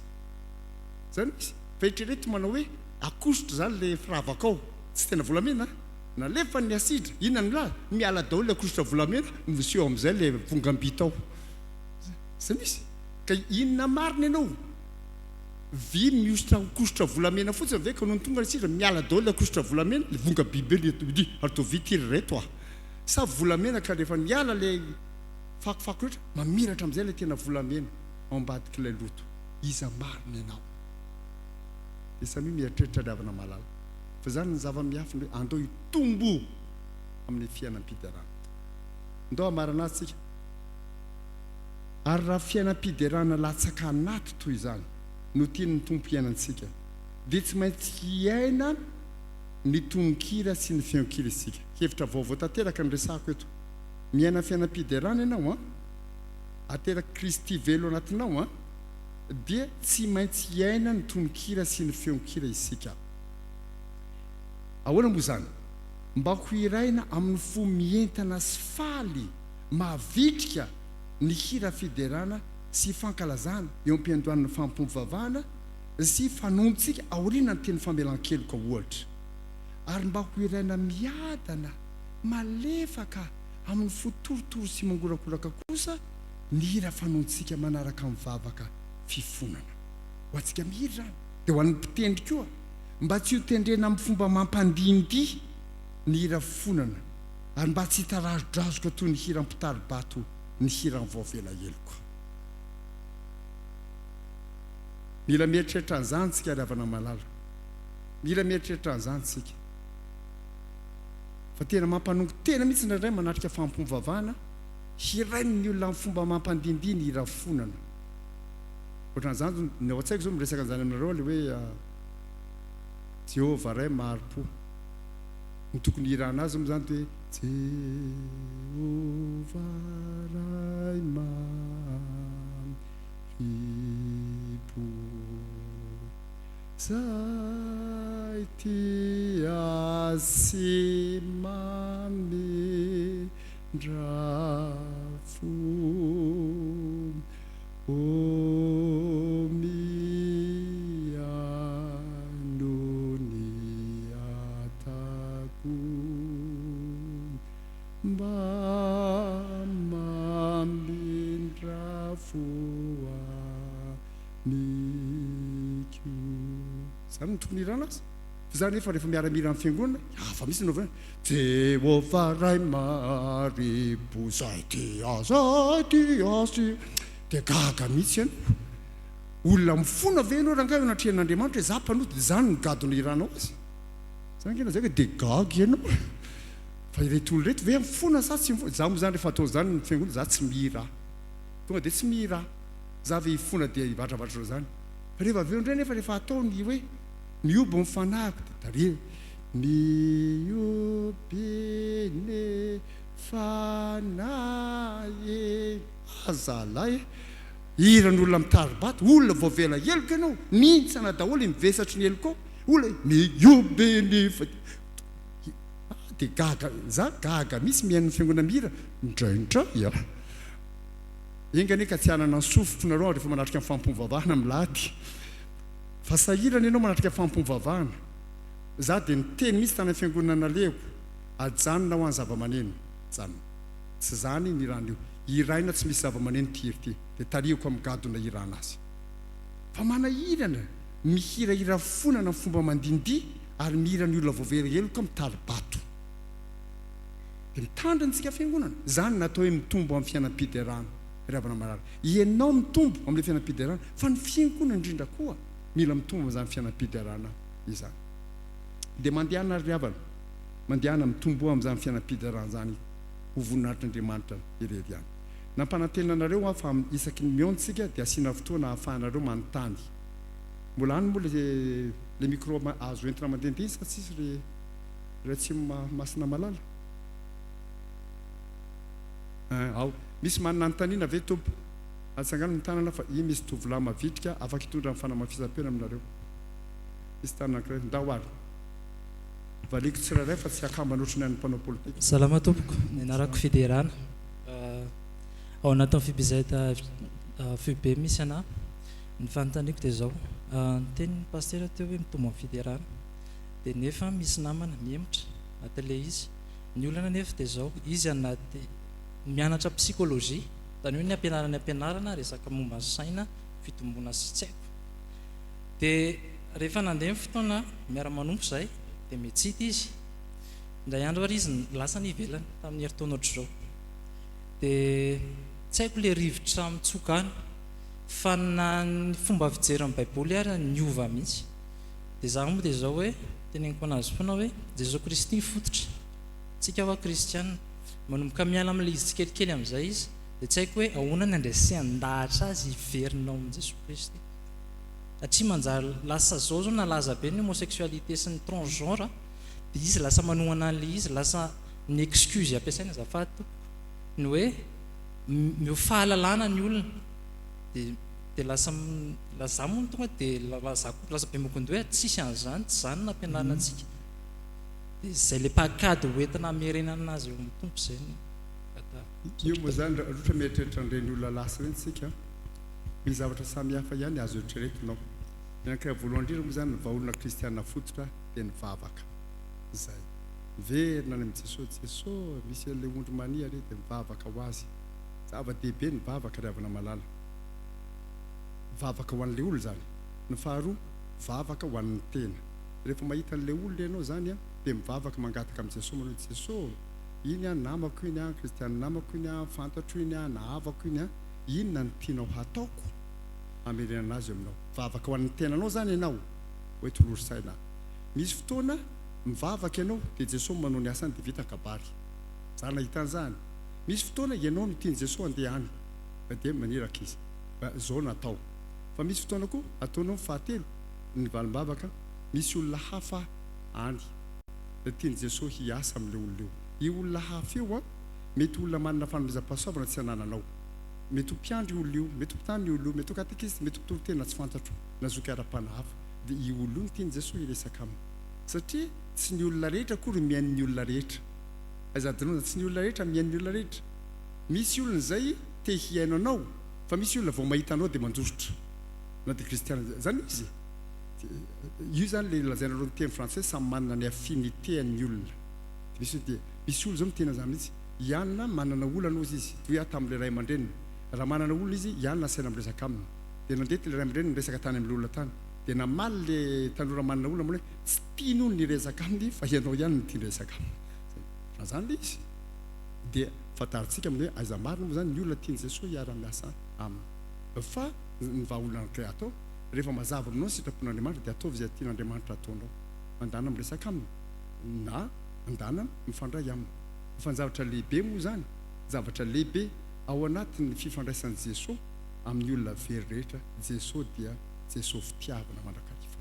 Zay no izy. Fa eritrereto manao hoe akosotra izany ilay firavaka ao, tsy tena volamena a! Nalefa ny asidra, inona no milaza? Miala daholo ilay akosotra volamena, miseho amin'izay ilay vongam-by tao. Zay no izy. Ka inona marina ianao? Vy mihosotra ankosotra volamena fotsiny ve ka nony tonga ny sisa miala daholo le ankosotra volamena le vonga by be le ody ary toa vy ty ry reto a! Sa volamena ka rehefa miala le fakofako rehetra mamiratra amizay le tena volamena ao ambadik'ilay loto iza marina ianao? Dia samia mieritreritra ry havana malala fa zany ny zava-miafina hoe andao hitombo amin'ny fiainam-piderana. Ndao hamarana azy tsika. Ary raha fiainam-piderana latsaka anaty toy izany no tian'ny Tompo hiainantsika, dia tsy maintsy hiaina ny tononkira sy ny feon-kira isika. Hevitra vaovao tanteraka no resahako eto. Miaina fiainam-piderana ianao an, aterak'i Kristy velona anatinao an, dia tsy maintsy hiaina ny tononkira sy ny feon-kira isika. Ahoana moa izany? Mba ho hiraina amin'ny fo mientana sy faly, mavitrika, ny hira fiderana sy fankalazana eo am-piandohan'ny fanompoam-pivavahana sy fanoantsika aorianan'ny teny famelan-keloka ohatra, ary mba ho hiraina miadana, malefaka, amin'ny fo torotoro sy mangorakoraka kosa ny hira fanoantsika manaraka amin'ny vavaka fifonana. Ho antsika mihira izany, dia ho an'ny mpitendry koa, mba tsy ho tendrena amin'ny fomba mampandihindihy ny hira fifonana, ary mba tsy hitarazodrazoka toy ny hiran'ny mpitari-bato ny hiran'ny voavela heloka. Mila mieritreritra an'izany tsika ry havana malala. Mila mieritreritra an'izany tsika. Fa tena mampanongo tena mihitsy indraindray manatrika fahampoam-pivavahana, hirain'ny olona amin'ny fomba mampandindihy ny hira fonana. Ohatran'izany, ny ao an-tsaiko izao miresaka an'izany aminareo aho, ilay hoe Jehovah Ray mahari-po. Ny tokony hihirana azy moa izany dia hoe Jehovah Ray mahari-po Zay tia sy mamindra fo O mihaino ny atako Mba mamindra fo amiko. Zany no tokony hirana azy. Fa za nefa rehefa miara-mihira amin'ny fiangonana, hafa mihitsy ny anaovana hoe, Jehovah Ray mahari-po, Zay tia, zay tia sy. Dia gaga mihitsy ianao. Olona mifona ve ianao rangahy eo anatrehan'Andriamanitra hoe za mpanota dia zany no gadona ihiranao azy? Zany ange lazaiko hoe dia gaga ianao fa ireto olona ireto ve mifona sa tsy mifona? Za moa zany rehefa atao zany ny fiangonana za tsy mihira tonga dia tsy mihira za ve hifona dia hivatravatra zany fa rehefa avy eo indray nefa rehefa atao ny hoe mihoby ny fanahiko dia tary mihoby ny fanahy aza lahy e! Hiran'olona mitari-bato, olona voavela heloka ianao, mihintsana daholo ny vesatry ny helokao, olona mihoby ny ah dia gaga, za gaga mihitsy mihaino ny fiangonana mihira indraindray a! Enga anie ka tsy hanana ny sofiko nareo rehefa manatrika ny fampom-vavahana milahady fa sahirana ianao manatrika fampom-vavahana, za dia niteny mihitsy tany amin'ny fiangonana nalehako, ajanona hoa ny zava-maneno, ajanona. Tsy zany iny hirana io. Hiraina tsy misy zava-maneno ity hira ity. Dia tarihiko amin'ny gadona hirana azy. Fa manahirana mihirahira fonana amin'ny fomba mandindihy ary mihira ny olona voavery heloka mitari-bato. Dia mitandrina tsika fiangonana. Zany no atao hoe mitombo amin'ny fiainam-piderana ry havana malala. Ianao mitombo amin'ilay fiainam-piderana fa ny fiangonana indrindra koa mila mitombo amin'izany fiainam-piderana izany. Dia mandehana ary ry havana. Mandehana mitomboa amin'izany fiainam-piderana izany ho voninahitr'Andriamanitra irery ihany. Nampanantena anareo aho fa isaky ny mihaona isika dia asiana fotoana ahafahanareo manontany. Mbola any moa le le micro azo entina mandehandeha sa tsisy ry Ratsimo Masina Malala? Ein, ao. Misy manana anontaniana ve Tompo? Atsangano ny tanana fa i misy tovolahy mavitrika afaka hitondra ny fanamafisam-peo aminareo. Misy tanana anankiray. Ndao ary. Valiako tsirairay fa tsy akambana ohatry ny an'ny mpanao politika. Salama tompoko, ny anarako Fiderana. Ao anatin'ny FIBZ foibe misy anah. Ny fanontaniako dia izao, niteny ny pasitera teo hoe mitombo amin'ny fiderana. Dia nefa misy namana mihemotra anatin'ilay izy. Ny olana anefa dia izao, izy anaty mianatra psychologie, izany hoe ny ampianarany ampianarana resaka momba ny saina, fitomboana sy tsy haiko. Dia rehefa nandeha ny fotoana, miara-manompo izahay, dia mitsity izy. Indray andro ary izy lasa any ivelany tamin'ny herintaona ohatr'izao. Dia tsy haiko ilay rivotra mitsoka any, fa na ny fomba fijery ny Baiboly ary niova mihitsy. Dia izaho moa dia izao hoe, teneniko an'azy foana hoe, Jesoa Kristy ny fototra. Tsika hoa kristiana. Manomboka miala amin'ilay izy tsikelikely amin'izay izy, dia tsy haiko hoe ahoana ny handresehan-dahatra azy hiverina ao amin'i Jesoa Kristy. Satria manjary lasa zao zao nalaza be ny homosexualité sy ny transgenre dia izy lasa manohana an'ilay izy, lasa ny excuse ampiasaina azafady tompoko ny hoe meo fahalalana ny olona dia dia lasa za moa no tonga dia za koa lasa be mokondoha hoe tsisy an'izany, tsy izany no nampianarina antsika dia izay ilay paikady ho entina hamerenana azy eo amin'ny Tompo izay no Io moa izany raha ohatra mieritreritra an'ireny olona lasa ireny isika Misy zavatra samihafa ihany azo eritreretina ao. Ny anankiray voalohany indrindra moa izany ny vahaolana kristiana fototra dia ny vavaka. Izay. Miverina any amin'i Jesosy, Jesosy, misy an'ilay ondry mania re dia mivavaka ho azy. Zava-dehibe ny vavaka ry havana malala. Vavaka ho an'ilay olona izany. Ny faharoa, vavaka ho an'ny tena. Rehefa mahita an'ilay olona ianao izany dia mivavaka mangataka amin'i Jesosy manao hoe Jesosy, iny an namako iny an, kristiana namako iny an, fantatro iny an, na havako iny an, Inona no tianao hataoko hamerenana azy eo aminao? Vavaka ho an'ny tenanao izany ianao hoe tolory saina aho. Misy fotoana mivavaka ianao dia Jesoa manao ny asany dia vita ny kabary. Za nahita an'izany. Misy fotoana ianao no tian'i Jesoa handeha any dia maniraka Izy. Izao no atao. Fa misy fotoana koa ataonao ny fahatelo, ny valim-bavaka, misy olona hafa any dia tian'i Jesoa hiasa amin'ilay olona io. Io olona hafa io an! Mety ho olona manana fanomezam-pahasoavana tsy anananao. Mety ho mpiandry io olona io, mety ho mpitandrina io olona io, mety ho katekista, mety ho mpitoriteny na tsy fantatro, na zoky ara-panahy hafa. Dia io olona io no tian'i Jesoa hiresaka aminy. Satria tsy ny olona rehetra akory mihaino ny olona rehetra. Aiza adinoina, tsy ny olona rehetra mihaino ny olona rehetra. Misy olona izay te hihaino anao, fa misy olona vao mahita anao dia mandositra. Na dia kristiana aza. Izany izy e. Io izany ilay lazainareo ny teny frantsay, samy manana ny affinité-ny ny olona. Dia misy hoe dia misy olona izao miteny an'izany mihitsy, i Anna manana olana hozy izy, hoy aho tamin'ilay ray aman-dreniny, raha manana olana izy, i Anna asaina miresaka aminy. Dia nandeha ilay ray aman-dreniny niresaka tany amin'ilay olona tany. Dia namaly ilay tanora manana olana moa hoe tsy tiany hono ny hiresaka aminy fa ianao ihany no tiany hiresaka aminy. Raha izany ilay izy dia fantarintsika amin'ny hoe aiza marina moa izany ny olona tian'i Jesoa hiara-miasa aminy. Fa. Ny vahaolana anankiray atao, rehefa mazava aminao ny sitrapon'Andriamanitra dia ataovy izay tian'Andriamanitra ataonao. Mandàna miresaka aminy na mandàna mifandray aminy. Fa ny zavatra lehibe moa izany, zavatra lehibe ao anatin'ny fifandraisan'i Jesoa amin'ny olona very rehetra, Jesoa dia Jesoa fitiavana mandrakariva.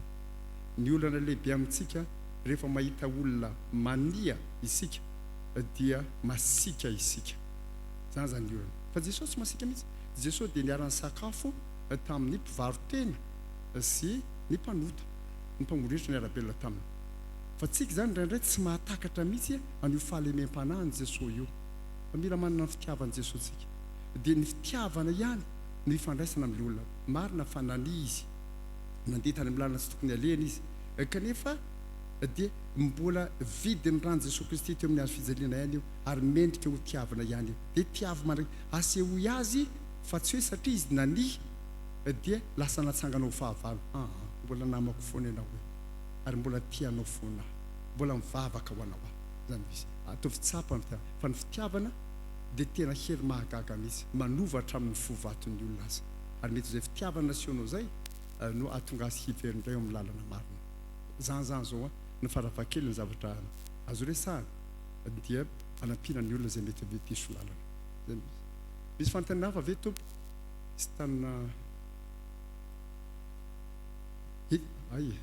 Ny olana lehibe amintsika rehefa mahita olona mania isika dia masiaka isika. Izany izany ny olana. Fa Jesoa tsy masiaka mihitsy. Jesoa dia niara-nisakafo tamin'ny mpivaro-tena sy ny mpanota, ny mpangoritra niara-belona taminy. Fa tsika izany indraindray tsy mahatakatra mihitsy an'io fahalemem-panahin'i Jesoa io. Fa mila manana ny fitiavan'i Jesoa tsika. Dia ny fitiavana ihany no ifandraisana amin'ilay olona. Marina fa nania izy. Nandeha tany amin'ny lalana tsy tokony alehany izy. Kanefa dia mbola vidin'ny ran'i Jesoa Kristy teo amin'ny hazo fijaliana ihany io ary mendrika ho tiavina ihany io. Dia tiavo mandrakizay. Asehoy azy fa tsy hoe satria izy nania dia lasa natsangana ho fahavalo. Aa, mbola namako foana ianao e. Ary mbola tia anao foana aho. Mbola mivavaka ho anao aho. Izany no izy. Ataovy tsapa ny fitiavana. Fa ny fitiavana dia tena hery mahagaga mihitsy. Manova hatramin'ny fo vaton'ny olona aza. Ary mety izay fitiavana nasehonao izay no hahatonga azy hiverina indray eo amin'ny lalana marina. Zany zany zao no farafahakeliny zavatra azo resahana dia anampiana ny olona izay mety ho diso lalana. Zay no izy. Misy fanontaniana hafa ve tompoko? Misy tanana Hi, ay e.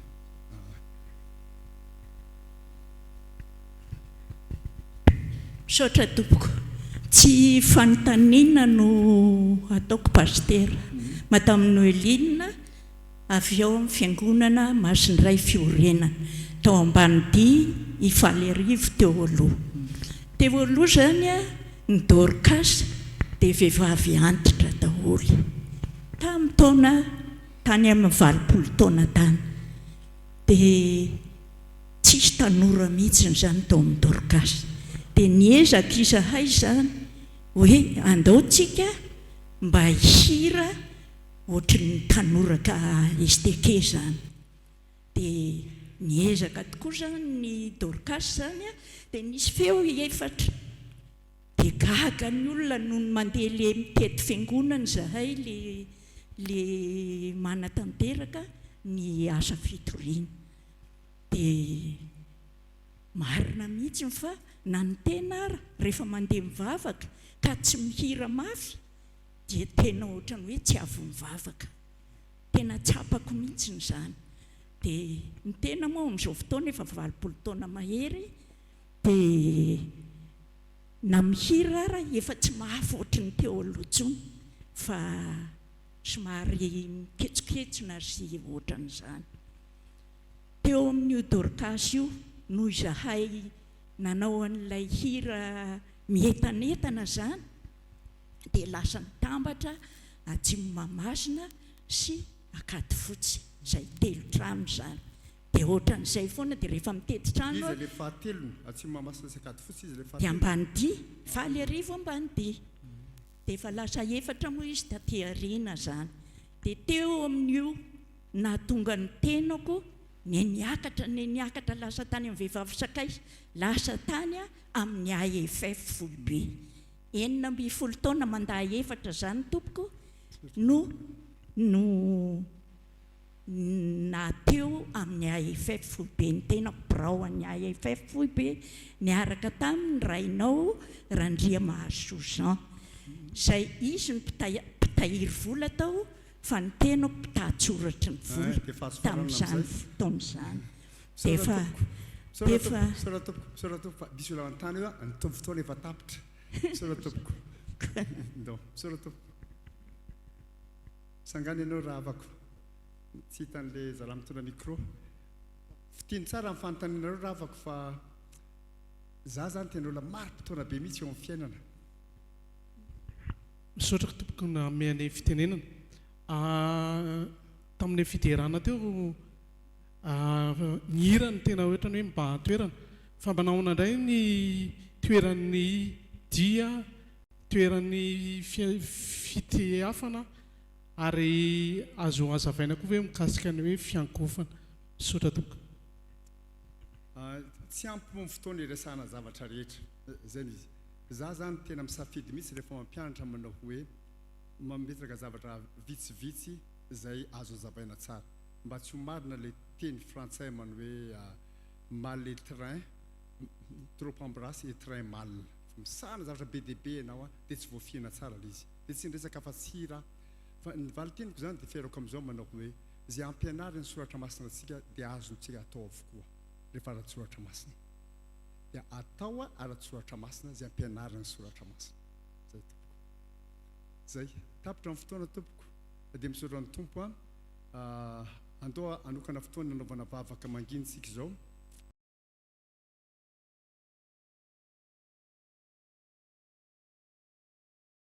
Misaotra tompoko. Tsy fanontaniana no ataoko Pasitera. Madame Noeline avy ao amin'ny Fiangonana Masindray Fiorenana, tao Ambanidia Ifaliarivo teo aloha. Teo aloha izany ny Dorcas dia vehivavy antitra daholo. Tamin'ny taona tany amin'ny 80 taona tany. Dia tsisy tanora mihitsy izany tao amin'ny Dorcas. Dia niezaka izahay izany hoe andao tsika mba hihira ohatry ny tanora ka STK izany. Dia niezaka tokoa izany ny Dorcas izany dia nisy feo efatra. Dia gaga ny olona nony mandeha le mitety fiangonana izahay le le manatanteraka ny asa fitoriana. Dia marina mihitsy fa na ny tena ara rehefa mandeha mivavaka ka tsy mihira mafy dia tena ohatran'ny hoe tsy avy mivavaka. Tena tsapako mihitsy izany. Dia ny tena moa amin'izao fotoana efa 80 taona mahery Dia na mihira ara efa tsy mafy ohatry ny teo aloha intsony fa somary miketsoketsona sy ohatran'izany. Teo amin'io Dorcas io noho izahay nanao an'ilay hira mientanentana izany dia lasa nitambatra Atsimo Mahamasina sy Ankadifotsy, izay telo trano izany. Dia ohatran'izay foana, dia rehefa mitety trano Iza aho. ilay fahatelony? Atsimo Mahamasina sy Ankadifotsy iza ilay Dia fahatelony? Ambanidia, Faliarivo Ambanidia. Dia efa lasa efatra moa izy taty aoriana izany. Dia teo amin'io nahatonga ny tenako ne niakatra ne niakatra lasa tany amin'ny vehivavy sakaiza, lasa tany amin'ny AFF foibe. 16 taona mandat efatra izany tompoko no no na teo amin'ny AFF foibe ny tenako, birao an'ny AFF foibe niaraka tamin'ny rainao Randriamahasoa Jean, izay izy no mpitahiry vola tao fa ny tenako mpitahatsoratry ny vola tamin'izany fotoana izany. Dia efa dia efa. Misaotra tompoko, misaotra tompoko fa misy olona manontany hoe ny fotoana efa tapitra. Misaotra tompoko. Ndao, misaotra tompoko. Sangany ianao rahavako. Tsy hitan'le zalahy mitondra micro. Fitino tsara ny fanontanianareo rahavako fa za zany tena olona mari-potoana be mihitsy eo amin'ny fiainana. Misaotra tompoko nanome ny fitenenana. Tamin'ilay fiderana teo ny hira no tena ohatrany hoe mibahan-toerana. Fa mba nahoana indray ny toeran'ny dia Toeran'ny fitehafana ary azo hazavaina koa ve mikasika ny hoe fiankohofana? Misaotra tompoko. Tsy ampy moa ny fotoana hiresahana zavatra rehetra. Izay no izy. Za zany tena misafidy mihitsy rehefa mampianatra manao hoe. Mametraka zavatra vitsivitsy izay azo azavaina tsara. Mba tsy ho marina ilay teny frantsay manao hoe mal et train, trop embrasse et train mal. Misahana zavatra be dia be ianao dia tsy voafihina tsara ilay izy. Dia tsy niresaka afa-tsy hira aho. Fa ny valin-teniko izany dia ferako amin'izao manao hoe izay ampianarin'ny soratra masina antsika dia azontsika atao avokoa rehefa ara-tsoratra masina. Dia atao ara-tsoratra masina izay ampianarin'ny soratra masina. Izay tompoko. Zay. Tapitra ny fotoana tompoko dia misaotra ny Tompo a. Andao hanokana fotoana hanaovana vavaka mangina isika izao.